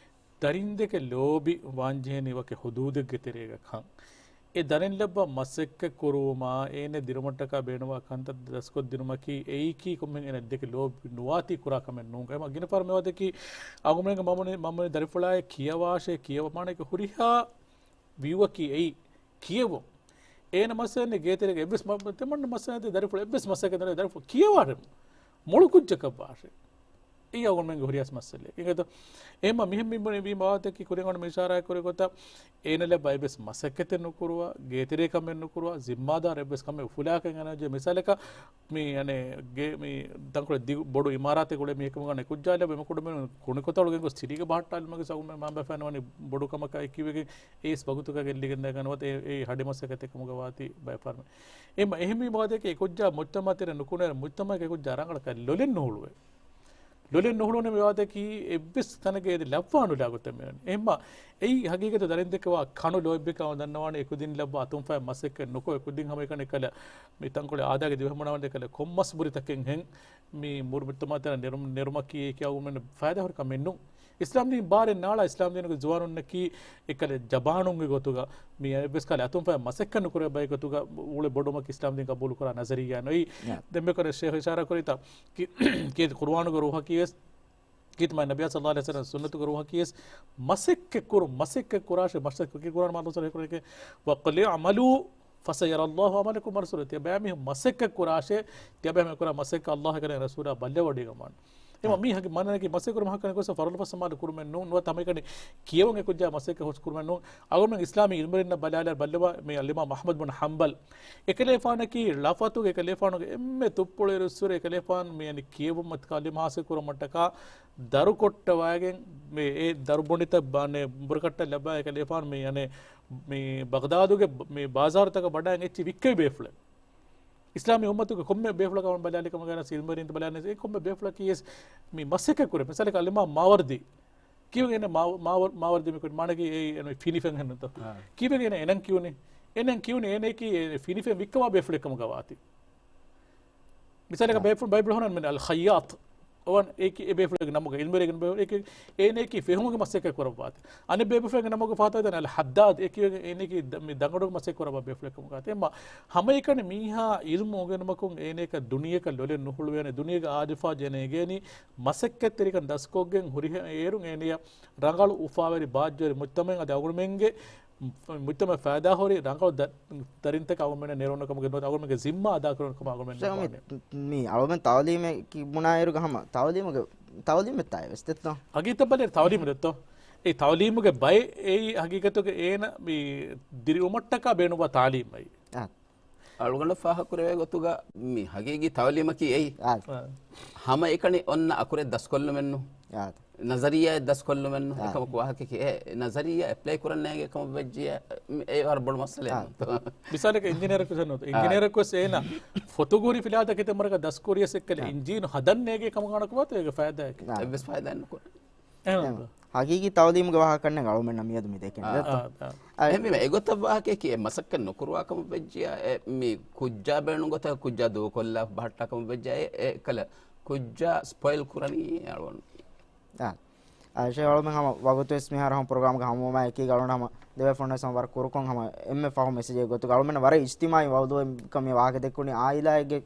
ދަރިން ދެކެ ލޯބި ވާންޖެހޭނީ ވަކި ހުދޫދެއްގެ ތެރޭގަ ކަން. އެ ދަރިން ލައްވާ މަސައްކަތް ކުރުވުމާ، އޭނަ ދިރުމަށްޓަކާ ބޭނުންވާ ކަންތައް ދަސްކޮށްދިނުމަކީ، އެއީކީ ކޮންމެހެން އޭނަ ދެކެ ލޯބި ނުވާތީ ކުރާ ކަމެއް ނޫން. އެމަ ގިނަ ފަހަރު މިވާތަކީ، އަގުމެންގެ މަމުނި، މަމުނި ދަރިފުޅާއެއް ކިޔަވާށޭ، ކިޔަވަމާނެ ހުރިހާ ވިއުއަކީ އެއީ ކިޔެވުން. އޭނަ މައްސަލައެއް ގޭތެރޭގަ އެއްވެސް މަ-، ތެމަންނަ މައްސަލައެއް ދަރިފުޅު އެއްވެސް މައްސަލައެއް ދަރިފުޅު ކިޔަވާށޭ. މޮޅު ކުއްޖަކަށް ވާށޭ. އެއީ އަޅުގަނޑުމެންގެ ހުރިހާ މައްސަލައެއް. އެހެން މިހެން މި ބުނެ ވީ މަވާތަކީ ކުރިން އަޅުގަނޑު މި އިޝާރާތް ކުރި ގޮތަށް އޭނަ ލައްވާ އެއްވެސް މަސައްކަތެއް ނުކުރުވާ، ގޭތެރޭ ކަމެއް ނުކުރުވާ، ޒިންމާދާރު އެއްވެސް ކަމެއް އުފުލާކަށް އަންނަ މިސާލަކަށް މި އަނެއް ގޭ މި ތަންކޮޅެއް ދިގު ބޮޑު އިމާރާތެއް އުޅޭ މީހަކު ގަނެ ކުއްޖާ ލައްވާ އެމަ ކުޑަމިނުން ކުނިކޮތަޅު ގެންގޮސް ސިޓީގަ ބަހައްޓާލުމަކީ ސަގުމެ މާބަފައިން ވަނީ ބޮޑު ކަމަކާ އެކީވެގެން އެއީސް ވަގުތުގަ ގެއްލިގެން ދައިގަން ނުވަތަ އެ، އެ ހަޑި މަސައްކަތެއް ކަމުގަ ވާތީ ބައެއް ފަހަރު. އެހެން މި މަވާތަކީ އެ ކުއްޖާ މުޖްތަމައަށް ތެރެ ނުކުނެ މުޖްތަމައަކަށް އެ ކުއްޖާ ރަނގަޅަކަށް ލޮލެއް ނުހުޅުވޭ. ލޮލެއް ނުހުޅުވޭ މިވާތަކީ އެއްވެސް ތަނެއްގަ އެ ލައްވާނުލާ ގޮތެއް މިވަނީ. އެހެންމަ އެއީ ހަގީގަތު ދަރިން ދެކެވާ ކަނު ލޯތްބެއް ކަމަށް ދަންނަވާނެ އެ ކުދިން ލައްވާ އަތުން ފައި މަސައްކަތް ނުކޮށް އެ ކުދިން ހަމައެކަނި ކަލަ މި ތަންކޮޅެއް އާދައިގެ ދިވެހި ބުނާވަންދެ ކަލަ ކޮންމަސް ބުރި ތަކެއްހެން މި މުރު މުޖްތަމައަށް ތެރެ ނެރު-، ނެރުމަކީ އެކި އަގުމެން ފައިދާ ހުރި ކަމެއް ނޫން. އިސްލާމް ދީން ބާރެއް ނާޅާ އިސްލާމް ދީނުގެ ޒުވާނުންނަކީ އެކަލަ ޒަބާނުންގެ ގޮތުގަ މި އެއްވެސް ކަލެ އަތުން ފައި މަސައްކަތް ނުކުރޭ ބައެއް ގޮތުގަ އުޅޭ ބޮޑުމަކީ އިސްލާމް ދީން ގަބޫލު ކުރާ ނަޒަރިއްޔާ ނުވި. ދެން މިކަން ޝޭޚް އިޝާރާ ކުރިތާ ކީ-، ކީރިތި ޤުރުއާނުގެ ރޫހަކީ ވެސް، ކީރިތި މާތް ނަބިއްޔާ ޞައްލަﷲު ޢަލައިހި ވަސައްލަމް ސުންނަތުގެ ރޫހަކީ ވެސް، މަސައްކަތް ކުރުން، މަސައްކަތް ކުރާށޭ، މަސައްކަތް ކުރާން މާ ދުވަސް ކުރެކޭ، "وَقُلْ اعْمَلُوا فَسَيَرَى اللَّهُ عَمَلَكُمْ وَرَسُولُهُ." ތިޔަބައިމީހުން މަސައްކަތް ކުރާށޭ، ތިޔަބައިމީހުން ކުރާ މަސައްކަތް ﷲ ގެ ރަސޫލާ ބައްލަވަޑައިގަންނަވާނެ. އެމަ މީ ހަގި މާނައަކީ މަސައްކަތް ކުރުމަށް ހައްކާނެ ކޮށް ފަރުލު ފަސް ސަމާލު ކުރުމެއް ނޫން، ނުވަތަ ހަމައެކަނި ކިޔަވަން އެކުއްޖާ މަސައްކަތް ހުސް ކުރުމެއް ނޫން. އަޅުގަނޑުމެން އިސްލާމީ އިލްމުވެރިންނަށް ބަލާލާ ބައްލަވާ މި އަލްއިމާމް އަޙްމަދު ބުން ޙަންބަލް އެކަލޭފާނަކީ ޅަފަތުގެ އެކަލޭފާނުގެ އެންމެ ތުއްޕުޅު އިރުއްސުރެ އެކަލޭފާނު މި އަނި ކިޔެވުމަށް ތަޢުލީމް ހާސިލް ކުރުމަށްޓަކާ ދަރު ކޮށްޓަވައިގެން މި އެ ދަރު ބޮނޑިތައް ބާނެ ބުރަކަށްޓަށް ލައްވާ އެކަލޭފާނު މި އަނެ މި ބަޣްދާދުގެ މި ބާޒާރުތަކަށް ވަޑައިގެން އެއްޗި ވިއްކެވި ބޭފުޅެއް. އިސްލާމީ އުއްމަތުގެ ކޮންމެ ބޭފުޅަކަށް އަޅުގަނޑު ބަލާލި ކަމުގައި ސިލްމަރިން ބަލާލި އެ ކޮންމެ ބޭފުޅަކީ މި މަސައްކަތް ކުރޭ. މިސާލަކަށް އަލްއިމާމް މާވަރްދީ. ކިޔުން އޭނަ މާ-، މާވަރް-، މާވަރްދީ މި ކުރި މާނަކީ އެ އެން ފިނިފެން ހެންނުތޯ؟ ކިޔުން އޭނަ އެނަން ކިޔުނީ. އެނަން ކިޔުނީ އޭނައަކީ އެ ފިނިފެން ވިއްކަވާ ބޭފުޅެއް ކަމުގަ ވާތީ. މިސާލަކަށް ބައި-، ބައިބައިބައި ހުންނަން މި އަލް ޚައްޔާތް. އޮވަން އޭކި އެ ބޭފުޅެއްގެ ނަމުގަ، އިލްމުވެރިގެ ނަމުގަ، އޭކި އޭނައަކީ ފެހުމުގެ މަސައްކަތް ކުރައްވާތީ. އަނެއް ބޭފުޅެއްގެ ނަމުގަ ފާތާދަން އަލް ޙައްދާދް އޭކި އޭނައަކީ ދަ-، މި ދަނގަޑުގެ މަސައްކަތް ކުރައްވާ ބޭފުޅެއް ކަމުގަ ވާތީ. އެމަ ހަމައެކަނި މީހާ އިލްމު އުނގެނުމަކުން އޭނައަކަށް ދުނިޔެއަކަށް ލޮލެއް ނުހުޅުވޭނެ، ދުނިޔޭގެ އާދިފާ ޖެނޭގެނީ މަސައްކަތްތެރިކަން ދަސްކޮށްގެން ހުރިހެ އޭރުން އޭނަޔަށް ރަނގަޅު އުފާވެރި ބާއްޖަވެރި މުޖްތަމައެއް އަދި އަޅުގަނޑުމެންގެ މުޖްތަމައަށް ފައިދާހުރި ރަނގަޅު ދަ-، ދަރިންތަކެއް އަޅުގަނޑުމެންނަށް ނެރުނުކަމުގެ ނުވަތަ އަޅުގަނޑުމެންގެ ޒިންމާ އަދާކުރުން ކަމަށް އަޅުގަނޑުމެން ޝޭޚް، މި، ނިންމާނެ. މި އަޅުގަނޑު ތަޢުލީމެއް ކި ބުނާއިރުގަ ހަމަ ތަޢުލީމުގެ، ތަޢުލީމެއް ތާއެވެސް ދެއްތޯ؟ ހަގީގަތަށް ބަލައި ތަޢުލީމު ދެއްތޯ؟ އެ ތަޢުލީމުގެ ބައެއް އެއީ ހަގީގަތުގަ އޭނަ މި ދިރިއުޅުމަށްޓަކާ ބޭނުންވާ ތަޢުލީމް އެއީ. އާ. އަޅުގަނޑަށް ފާހަގަކުރެވޭ ގޮތުގަ މި ހަގީގީ ތަޢުލީމަކީ އެއީ. އާ. އާ. ހަމައެކަނި އޮންނަ އަކުރެއް ދަސްކޮށްލުމެއްނު. އާ. ނަޒަރިއްޔާއެއް ދަސްކޮށްލުމެއްނު. އާ. އެކަމަކު ވާހަކައަކީ އެ ނަޒަރިއްޔާ އެޕްލައި ކުރަން ނޭނގޭ ކަމަށް ވެއްޖިއްޔާ، އެ ވަރަށް ބޮޑު މައްސަލައެއް. އާ. ނޫންތޯ؟ މިސާލަކަށް އިންޖިނިއަރަކު ސަންނުތު. އާ. އިންޖިނިއަރަކު ވެސް އޭނަ ފޮތުގޫރި ފިލާތަކެތި މަރަކަށް ދަސްކުރިޔަސް އެއްކަލަ އާ. އިންޖީނު ހަދަން ނޭނގޭ ކަމަށް އަނަކު ވާތޯ އޭގެ ފައިދާއަކީ. އާ. އެއްވެސް ފައިދާއެއް ނުކުރޭ. އެހެންތޯ؟ ހަގީގީ ތަޢުލީމުގެ ވާހަކަ ކަންނޭނގެ އަޅުމެންނަށް މިއަދު މި ދެކެން. އާ، އާ، އާ. އެހެންވީމަ އެގޮތަށް ވާހަކައަކީ އެ މަސައްކަތް ނުކުރުވާ ކަމަށް ވެއްޖިއްޔާ، އެ މި ކުއްޖާ ބޭނުން ގޮތަށް ކުއްޖާ ދޫކޮށްލާ ބަހައްޓާ ކަމަށް ވެއްޖިއްޔާ، އެ، އެ ކަލަ ކުއްޖާ ސްޕޮއިލް ކުރަނީ އަޅުގަނޑު. އާ. އާ، ޝޭޚް އަޅުމެން ހަމަ ވަގުތުވެސް މިހާރު ހަމަ ޕްރޮގްރާމްގަ ހަމަވުމާ އެކީގަ އަޅުގަނޑު ހަމަ ދެބޭފުޅުންވެސް ހަމަ ވަރަށް ކުރުކޮށް ހަމަ އެންމެ ފަހު މެސެޖެއް ގޮތުގަ އަޅުމެންނަށް ވަރަށް އިޖްތިމާޢީ މައުޟޫޢެއްކަން މި ވާހަކަ ދެއްކުނީ އާއިލާއެއްގެ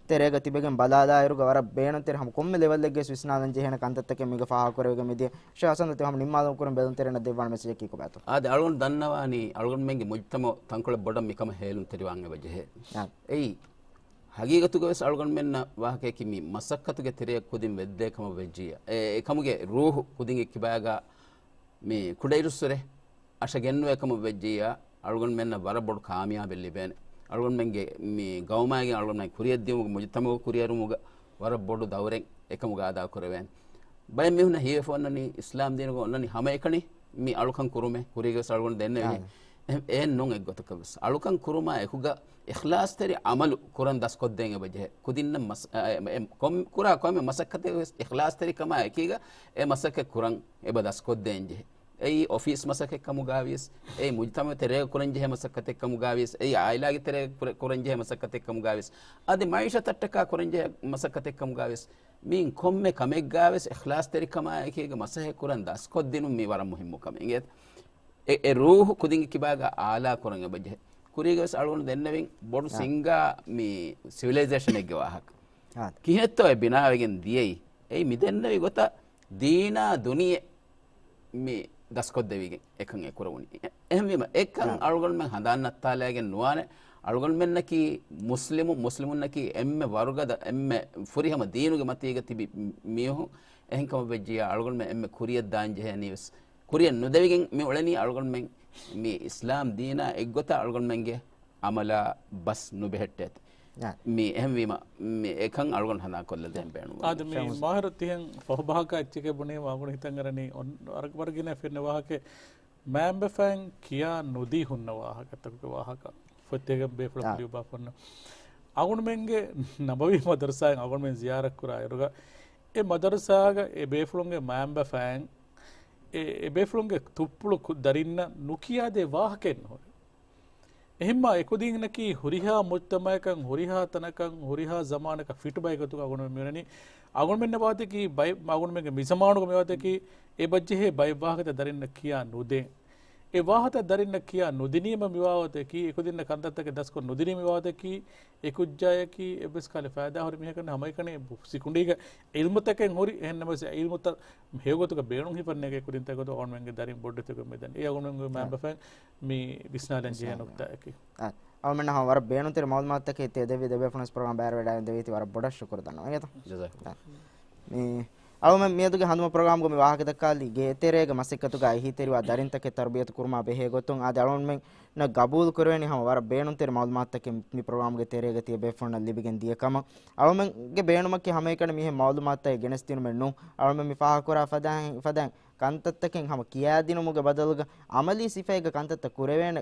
ތެރޭގަ ތިބެގެން ބަލާލާއިރުގަ ވަރަށް ބޭނުންތެރި ހަމަ ކޮންމެ ލެވެލްއެއްގެ ވިސްނާލަން ޖެހޭނެ ކަންތައްތަކެއް މީގަ ފާހަގަކުރެވިގެން މިދިޔަ. ޝޭޚް ހަސަން ދަތި ހަމަ ނިންމާލުމުގެ ކުރިން ބެލުންތެރިންނަށް ދެއްވާނެ މެސެޖަކީ ކޮބާތޯ؟ އާދެ، އަޅުގަނޑު ދަންނަވާނީ އަޅުގަނޑުމެންގެ މުޖްތަމަޢު ތަންކޮޅެއް ބޮޑަށް މިކަމަށް ހޭލުންތެރިވާން އެބަޖެހޭ. އާ. އެއީ، ހަގީގަތުގަވެސް އަޅުގަނޑުމެންނަށް ވާހަކައަކީ މި މަސައްކަތުގެ ތެރެއަށް ކުދިން ވެއްދޭ ކަމަށް ވެއްޖިއްޔާ، އެ، އެކަމުގެ ރޫޙު ކުދިންގެ ކިބާގަ މި ކުޑައިރުއްސުރެ އަށަ ގެންނުވޭ ކަމަށް ވެއްޖިއްޔާ، އަޅުގަނޑުމެންނަށް ވަރަށް ބޮޑު ކާމިޔާބެއް ލިބޭނެ. އަޅުގަނޑުމެންގެ މި ގައުމާގެ އަޅުގަނޑުމެން ކުރިއަށްދިއުމުގެ މުޖުތަމަޢު ކުރިއަރުމުގަ ވަރަށް ބޮޑު ދައުރެއް އެކަމުގަ އަދާކުރެވޭނެ. ބައެއް މީހުންނަށް ހީވެފަ އޮންނަނީ، އިސްލާމް ދީނުގަ އޮންނަނީ ހަމައެކަނި މި އަޅުކަން ކުރުމޭ، ކުރީގަވެސް އަޅުގަނޑު ދެންނެވި. އާ. އެ-، އެއެއް ނޫން އެއްގޮތަކަށްވެސް. އަޅުކަން ކުރުމާ އެކުގަ އިޚްލާޞްތެރި ޢަމަލު ކުރަން ދަސްކޮށްދޭން އެބަޖެހޭ. ކުދިންނަށް މަސް-، އަ، އެ، އެ، ކޮން-، ކުރާ ކޮންމެ މަސައްކަތެއްވެސް އިޚްލާޞްތެރިކަމާ އެކީގަ އެ މަސައްކަތް ކުރަން އެބަ ދަސްކޮށްދޭން ޖެހޭ. އެއީ އޮފީސް މަސައްކަތް ކަމުގަވިޔަސް، އެއީ މުޖްތަމަޢު ތެރޭގަ ކުރަން ޖެހޭ މަސައްކަތެއް ކަމުގަވިޔަސް، އެއީ އާއިލާގެ ތެރޭގަ ކުރެ-، ކުރަން ޖެހޭ މަސައްކަތެއް ކަމުގަވިޔަސް، އަދި މަޢީޝަތަށްޓަކާ ކުރަން ޖެހޭ މަސައްކަތެއް ކަމުގަވިޔަސް، މިއިން ކޮންމެ ކަމެއްގަވެސް އިޚްލާޞްތެރިކަމާ އެކީގަ މަސައްކަތް ކުރަން ދަސްކޮށްދިނުން މީ ވަރަށް މުހިއްމު ކަމެއް. އިނގޭތަ؟ އެ، އެ ރޫޙު ކުދިންގެ ކިބާގަ އާލާ ކުރަން އެބަޖެހޭ. ކުރީގަވެސް އަޅުގަނޑު ދެންނެވިން ބޮޑު އާ. ސިންގާ މި ސިވިލައިޒޭޝަނެއްގެ ވާހަކަ. އާ. ކިހިނެއްތޯ އެ ބިނާވެގެން ދިޔައީ؟ އެއީ މި ދެންނެވި ގޮތަށް ދީނާ ދުނިޔެ މި ދަސްކޮށްދެވިގެން އެކަން އެ ކުރެވުނީ. އެ-، އެހެންވީމަ، އެކަން އާ. އަޅުގަނޑުމެން ހަނދާން ނައްތާލައިގެން ނުވާނެ. އަޅުގަނޑުމެންނަކީ މުސްލިމު، މުސްލިމުންނަކީ އެންމެ ވަރުގަދަ، އެންމެ ފުރިހަމަ ދީނުގެ މަތީގަ ތިބި މީހުން. އެހެންކަމަށް ވެއްޖިއްޔާ، އަޅުގަނޑުމެން އެންމެ ކުރިއަށް ދާން ޖެހޭނީވެސް، ކުރިއަށް ނުދެވިގެން މި އުޅެނީ އަޅުގަނޑުމެން މި އިސްލާމް ދީނާ އެއްގޮތަށް އަޅުގަނޑުމެންގެ އަމަލާ ބަސް ނުބެހެއްޓޭތެ. އާ. މި އެހެންވީމަ، މި އެކަން އަޅުގަނޑު ހަނދާންކޮށްލަދޭން ބޭނުންވާ. އާދެ، މި ޝަމްސް. މާހިރު ތިހެން ފަހުބަހަކާ އެއްޗެކޭ ބުނީމަ އަޅުގަނޑު ހިތަށް އަރަނީ އޮން-، ވަރަށް ވަރަށް ގިނަ ފެންނަ ވާހަކަ މާތް ބަފައިން ކިޔާ ނުދީ ހުންނަ ވާހަކަތަކުގެ ވާހަކަ. ފޮތެއްގެ ބޭފުޅަކު އާ. ލިޔުއްވާފަ އޮންނަ. އަޅުގަނޑުމެންގެ ނަބަވީ މަދަރުސާއިން އަޅުގަނޑުމެން ޒިޔާރަތްކުރާ އިރުގަ، އެ މަދަރުސާގަ އެ ބޭފުޅުންގެ މާތް ބަފައިން އެ، އެ ބޭފުޅުންގެ ތުއްޕުޅު ކު-، ދަރިންނަށް ނުކިޔާދޭ ވާހަކައެއް ނުހުރޭ. އެހެންމާ އެކުދީންނަކީ ހުރިހާ މުޖްތަމައަކަށް، ހުރިހާ ތަނަކަށް، ހުރިހާ ޒަމާނަކަށް ފިޓް ބައި ގޮތުގަ އަޅުގަނޑުމެން މިއުޅެނީ. އަޅުގަނޑުމެންނަށް ވާތަކީ ބައެއް، އަޅުގަނޑުމެންގެ މިޒަމާނުގަ މިވާތަކީ އެބަޖެހޭ ބައެއް ވާހަކަތައް ދަރިންނަށް ކިޔާ ނުދޭ. އެ ވާހަކަތައް ދަރިންނަށް ކިޔާ ނުދިނީމަ މިވާވަތަކީ، އެކުދިންނަށް ކަންތައްތަކެއް ދަސްކޮށް ނުދިނީ މިވާވަތަކީ، އެކުއްޖާއަކީ އެއްވެސް ކަހަލަ ފައިދާހުރި މީހަކަށް ނެތް. ހަމައެކަނި ސިކުނޑީގަ ޢިލްމުތަކެއް ހުރި، އެހެންނަމަވެސް އެ ޢިލްމުތައް ހެޔޮގޮތުގަ ބޭނުން ހިފަން ނޭނގޭ ކުދިންތަކެއް ގޮތުގަ އަޅުގަނޑުމެންގެ ދަރިން ބޮޑުތަކެއް މިދަނީ. އެ އަޅުގަނޑުމެންގެ މާތް ބަފައިން މި ވިސްނާލަން ޖެހޭ ނުކްތާއަކީ. އާ، އަޅުމެންނަށް ހަމަ ވަރަށް ބޭނުންތެރި މަޢުލޫމާތުތަކެއް ތި ދެއްވި ދެބޭފުޅުން ޕްރޮގްރާމް ބައިވެރިވެވަޑައިގެން ދެއްވީތީ ވަރަށް ބޮޑަށް ޝުކުރު ދަންނަވަން. ޖަޒާކައްލާހު. އާ. މި އަޅުމެން މިއަދުގެ ހަނދުމަ ޕްރޮގްރާމްގަ މި ވާހަކަދައްކާލީ ގޭތެރޭގަ މަސައްކަތުގަ އެހީތެރިވާ ދަރިންތަކެއް ތަރުބިޔަތު ކުރުމާ ބެހޭ ގޮތުން. އާދެ، އަޅުމެންނަށް ގަބޫލު ކުރެވެނީ ހަމަ ވަރަށް ބޭނުންތެރި މައުލޫމާތުތަކެއް މި ޕްރޮގްރާމްގެ ތެރޭގަ ތިޔަބޭފުޅުންނަށް ލިބިގެން ދިޔަ ކަމަށް. އަޅުމެންގެ ބޭނުމަކީ ހަމައެކަނި މިހެން މައުލޫމާތުތައް ގެނެސްދިނުމެއް ނޫން. އަޅުމެން މި ފާހަގަކުރާ ފަދައިން، ފަދައިން ކަންތައްތަކެއް ހަމަ ކިޔާދިނުމުގެ ބަދަލުގަ އަމަލީ ސިފައެއްގަ ކަންތައްތައް ކުރެވޭނެ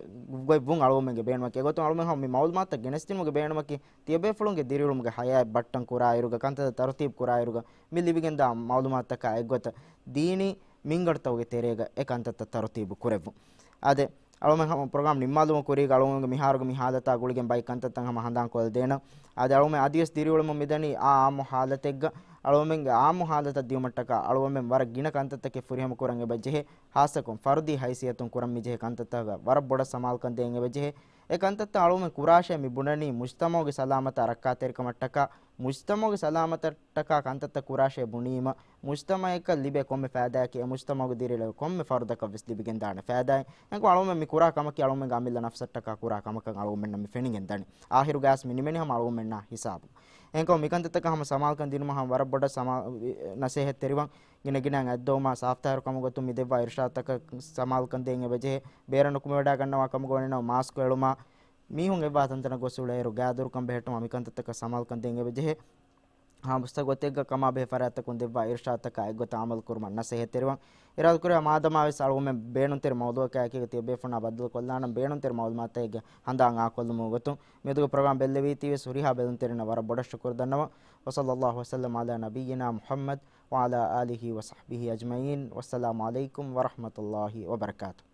ގޮތް ވުން އަޅުގަނޑުމެންގެ ބޭނުމަކީ. އެގޮތުން އަޅުގަނޑު ހަމަ މި މައުލޫމާތުތައް ގެނެސްދިނުމުގެ ބޭނުމަކީ، ތިޔަބޭފުޅުންގެ ދިރިއުޅުމުގެ ހަޔާތް ބައްޓަން ކުރާއިރުގަ، ކަންތައްތައް ތަރުތީބު ކުރާއިރުގަ، މި ލިބިގެންދާ މައުލޫމާތުތަކާ އެއްގޮތަށް ދީނީ މިންގަނޑުތަކުގެ ތެރޭގަ އެ ކަންތައްތައް ތަރުތީބު ކުރެއްވުން. އާދެ، އަޅުގަނޑު ހަމަ ޕްރޮގްރާމް ނިންމާލުމަށް ކުރީގަ އަޅުގަނޑުގެ މިހާރުގެ މި ހާލަތާ ގުޅިގެން ބައި ކަންތައްތައް ހަމަ ހަނދާން ކޮށްދޭނަން. އާދެ، އަޅުގަނޑުމެން އަދިވެސް ދިރިއުޅެމުން މިދަނީ އާ އާއްމު ހާލަތެއްގަ. އަޅުގަނޑުމެންގެ އާއްމު ހާލަތަށް ދިޔުމަށްޓަކާ އަޅުގަނޑުމެން ވަރަށް ގިނަ ކަންތައްތަކެއް ފުރިހަމަ ކުރަން އެބަޖެހޭ. ހާއްސަކޮށް ފަރުދީ ހައިސިއްޔަތުން ކުރަން މިޖެހޭ ކަންތައްތަކަށް ވަރަށް ބޮޑަށް ސަމާލުކަން ދޭން އެބަޖެހޭ. އެ ކަންތައްތައް އަޅުގަނޑުމެން ކުރާށޭ މި ބުނަނީ މުޖްތަމަޢުގެ ސަލާމަތާ ރައްކާތެރިކަމަށްޓަކާ، މުޖްތަމަޢުގެ ސަލާމަތަށްޓަކާ ކަންތައްތައް ކުރާށޭ ބުނީމަ، މުޖްތަމަޢަކަށް ލިބޭ ކޮންމެ ފައިދާއަކީ އެ މުޖްތަމަޢުގެ ދިރިއުޅޭ ކޮންމެ ފަރުދަކަށް ވެސް ލިބިގެންދާނެ ފައިދާއެއް. އެނގު އަޅުގަނޑުމެން މި ކުރާ ކަމަކީ އަޅުގަނޑުމެންގެ އަމިއްލަ ނަފްސަށްޓަކާ ކުރާ ކަމަކަށް އަޅުގަނޑުމެންނަށް މި ފެނިގެން ދަނީ. އާޚިރުގައިސް މި ނިމެނީ ހަމަ އަޅުގަނޑުމެންނާ ހިސާބު. އެހެންކަމުން މިކަންތައްތަކަށް ހަމަ ސަމާލުކަން ދިނުމަށް ހަމަ ވަރަށް ބޮޑަށް ސަމާ-، ނަސޭހަތްތެރިވަން. ގިނަ ގިނައިން އަތްދޮވުމާ ސާފުތާހިރުކަމުގަ ގޮތުން މި ދެއްވާ އިރުޝާދުތަކަށް ސަމާލުކަން ދޭން އެބަޖެހޭ. ބޭރަށް ނުކުމެވަޑައިގަންނަވާ ކަމުގަ ވަނީނަމަ މާސްކު އެޅުމާ، މީހުން އެއްވާ ތަންތަނަށް ގޮސް އުޅޭއިރު ގާދޮރުކަން ބެހެއްޓުމާ މިކަންތައްތަކަށް ސަމާލުކަން ދޭން އެބަޖެހޭ. ހާ ހުސްތަ ގޮތެއްގަ ކަމާ ބެހޭ ފަރާތްތަކުން ދެއްވާ އިރުޝާދުތަކާ އެއްގޮތަށް އަމަލު ކުރުމަށް ނަސޭހަތްތެރިވަން. އިރާދަކުރެއްވިއްޔާ މާދަމާވެސް އަޅުގަނޑުމެން ބޭނުންތެރި މައުޟޫޢަކާއެކީގަ ތިޔަބޭފުޅުންނާ ބައްދަލުކޮށްލާނަން ބޭނުންތެރި މައުލޫމާތުތަކެއްގެ ހަނދާން އާކޮށްލުމުގެ ގޮތުން. މިއަދުގެ ޕްރޮގްރާމް ބެއްލެވީތީވެސް ހުރިހާ ބެލުންތެރިންނަށް ވަރަށް ބޮޑަށް ޝުކުރު ދަންނަވަން. وصلى الله وسلم على نبينا محمد وعلى آله وصحبه أجمعين. والسلام عليكم ورحمة الله وبركاته.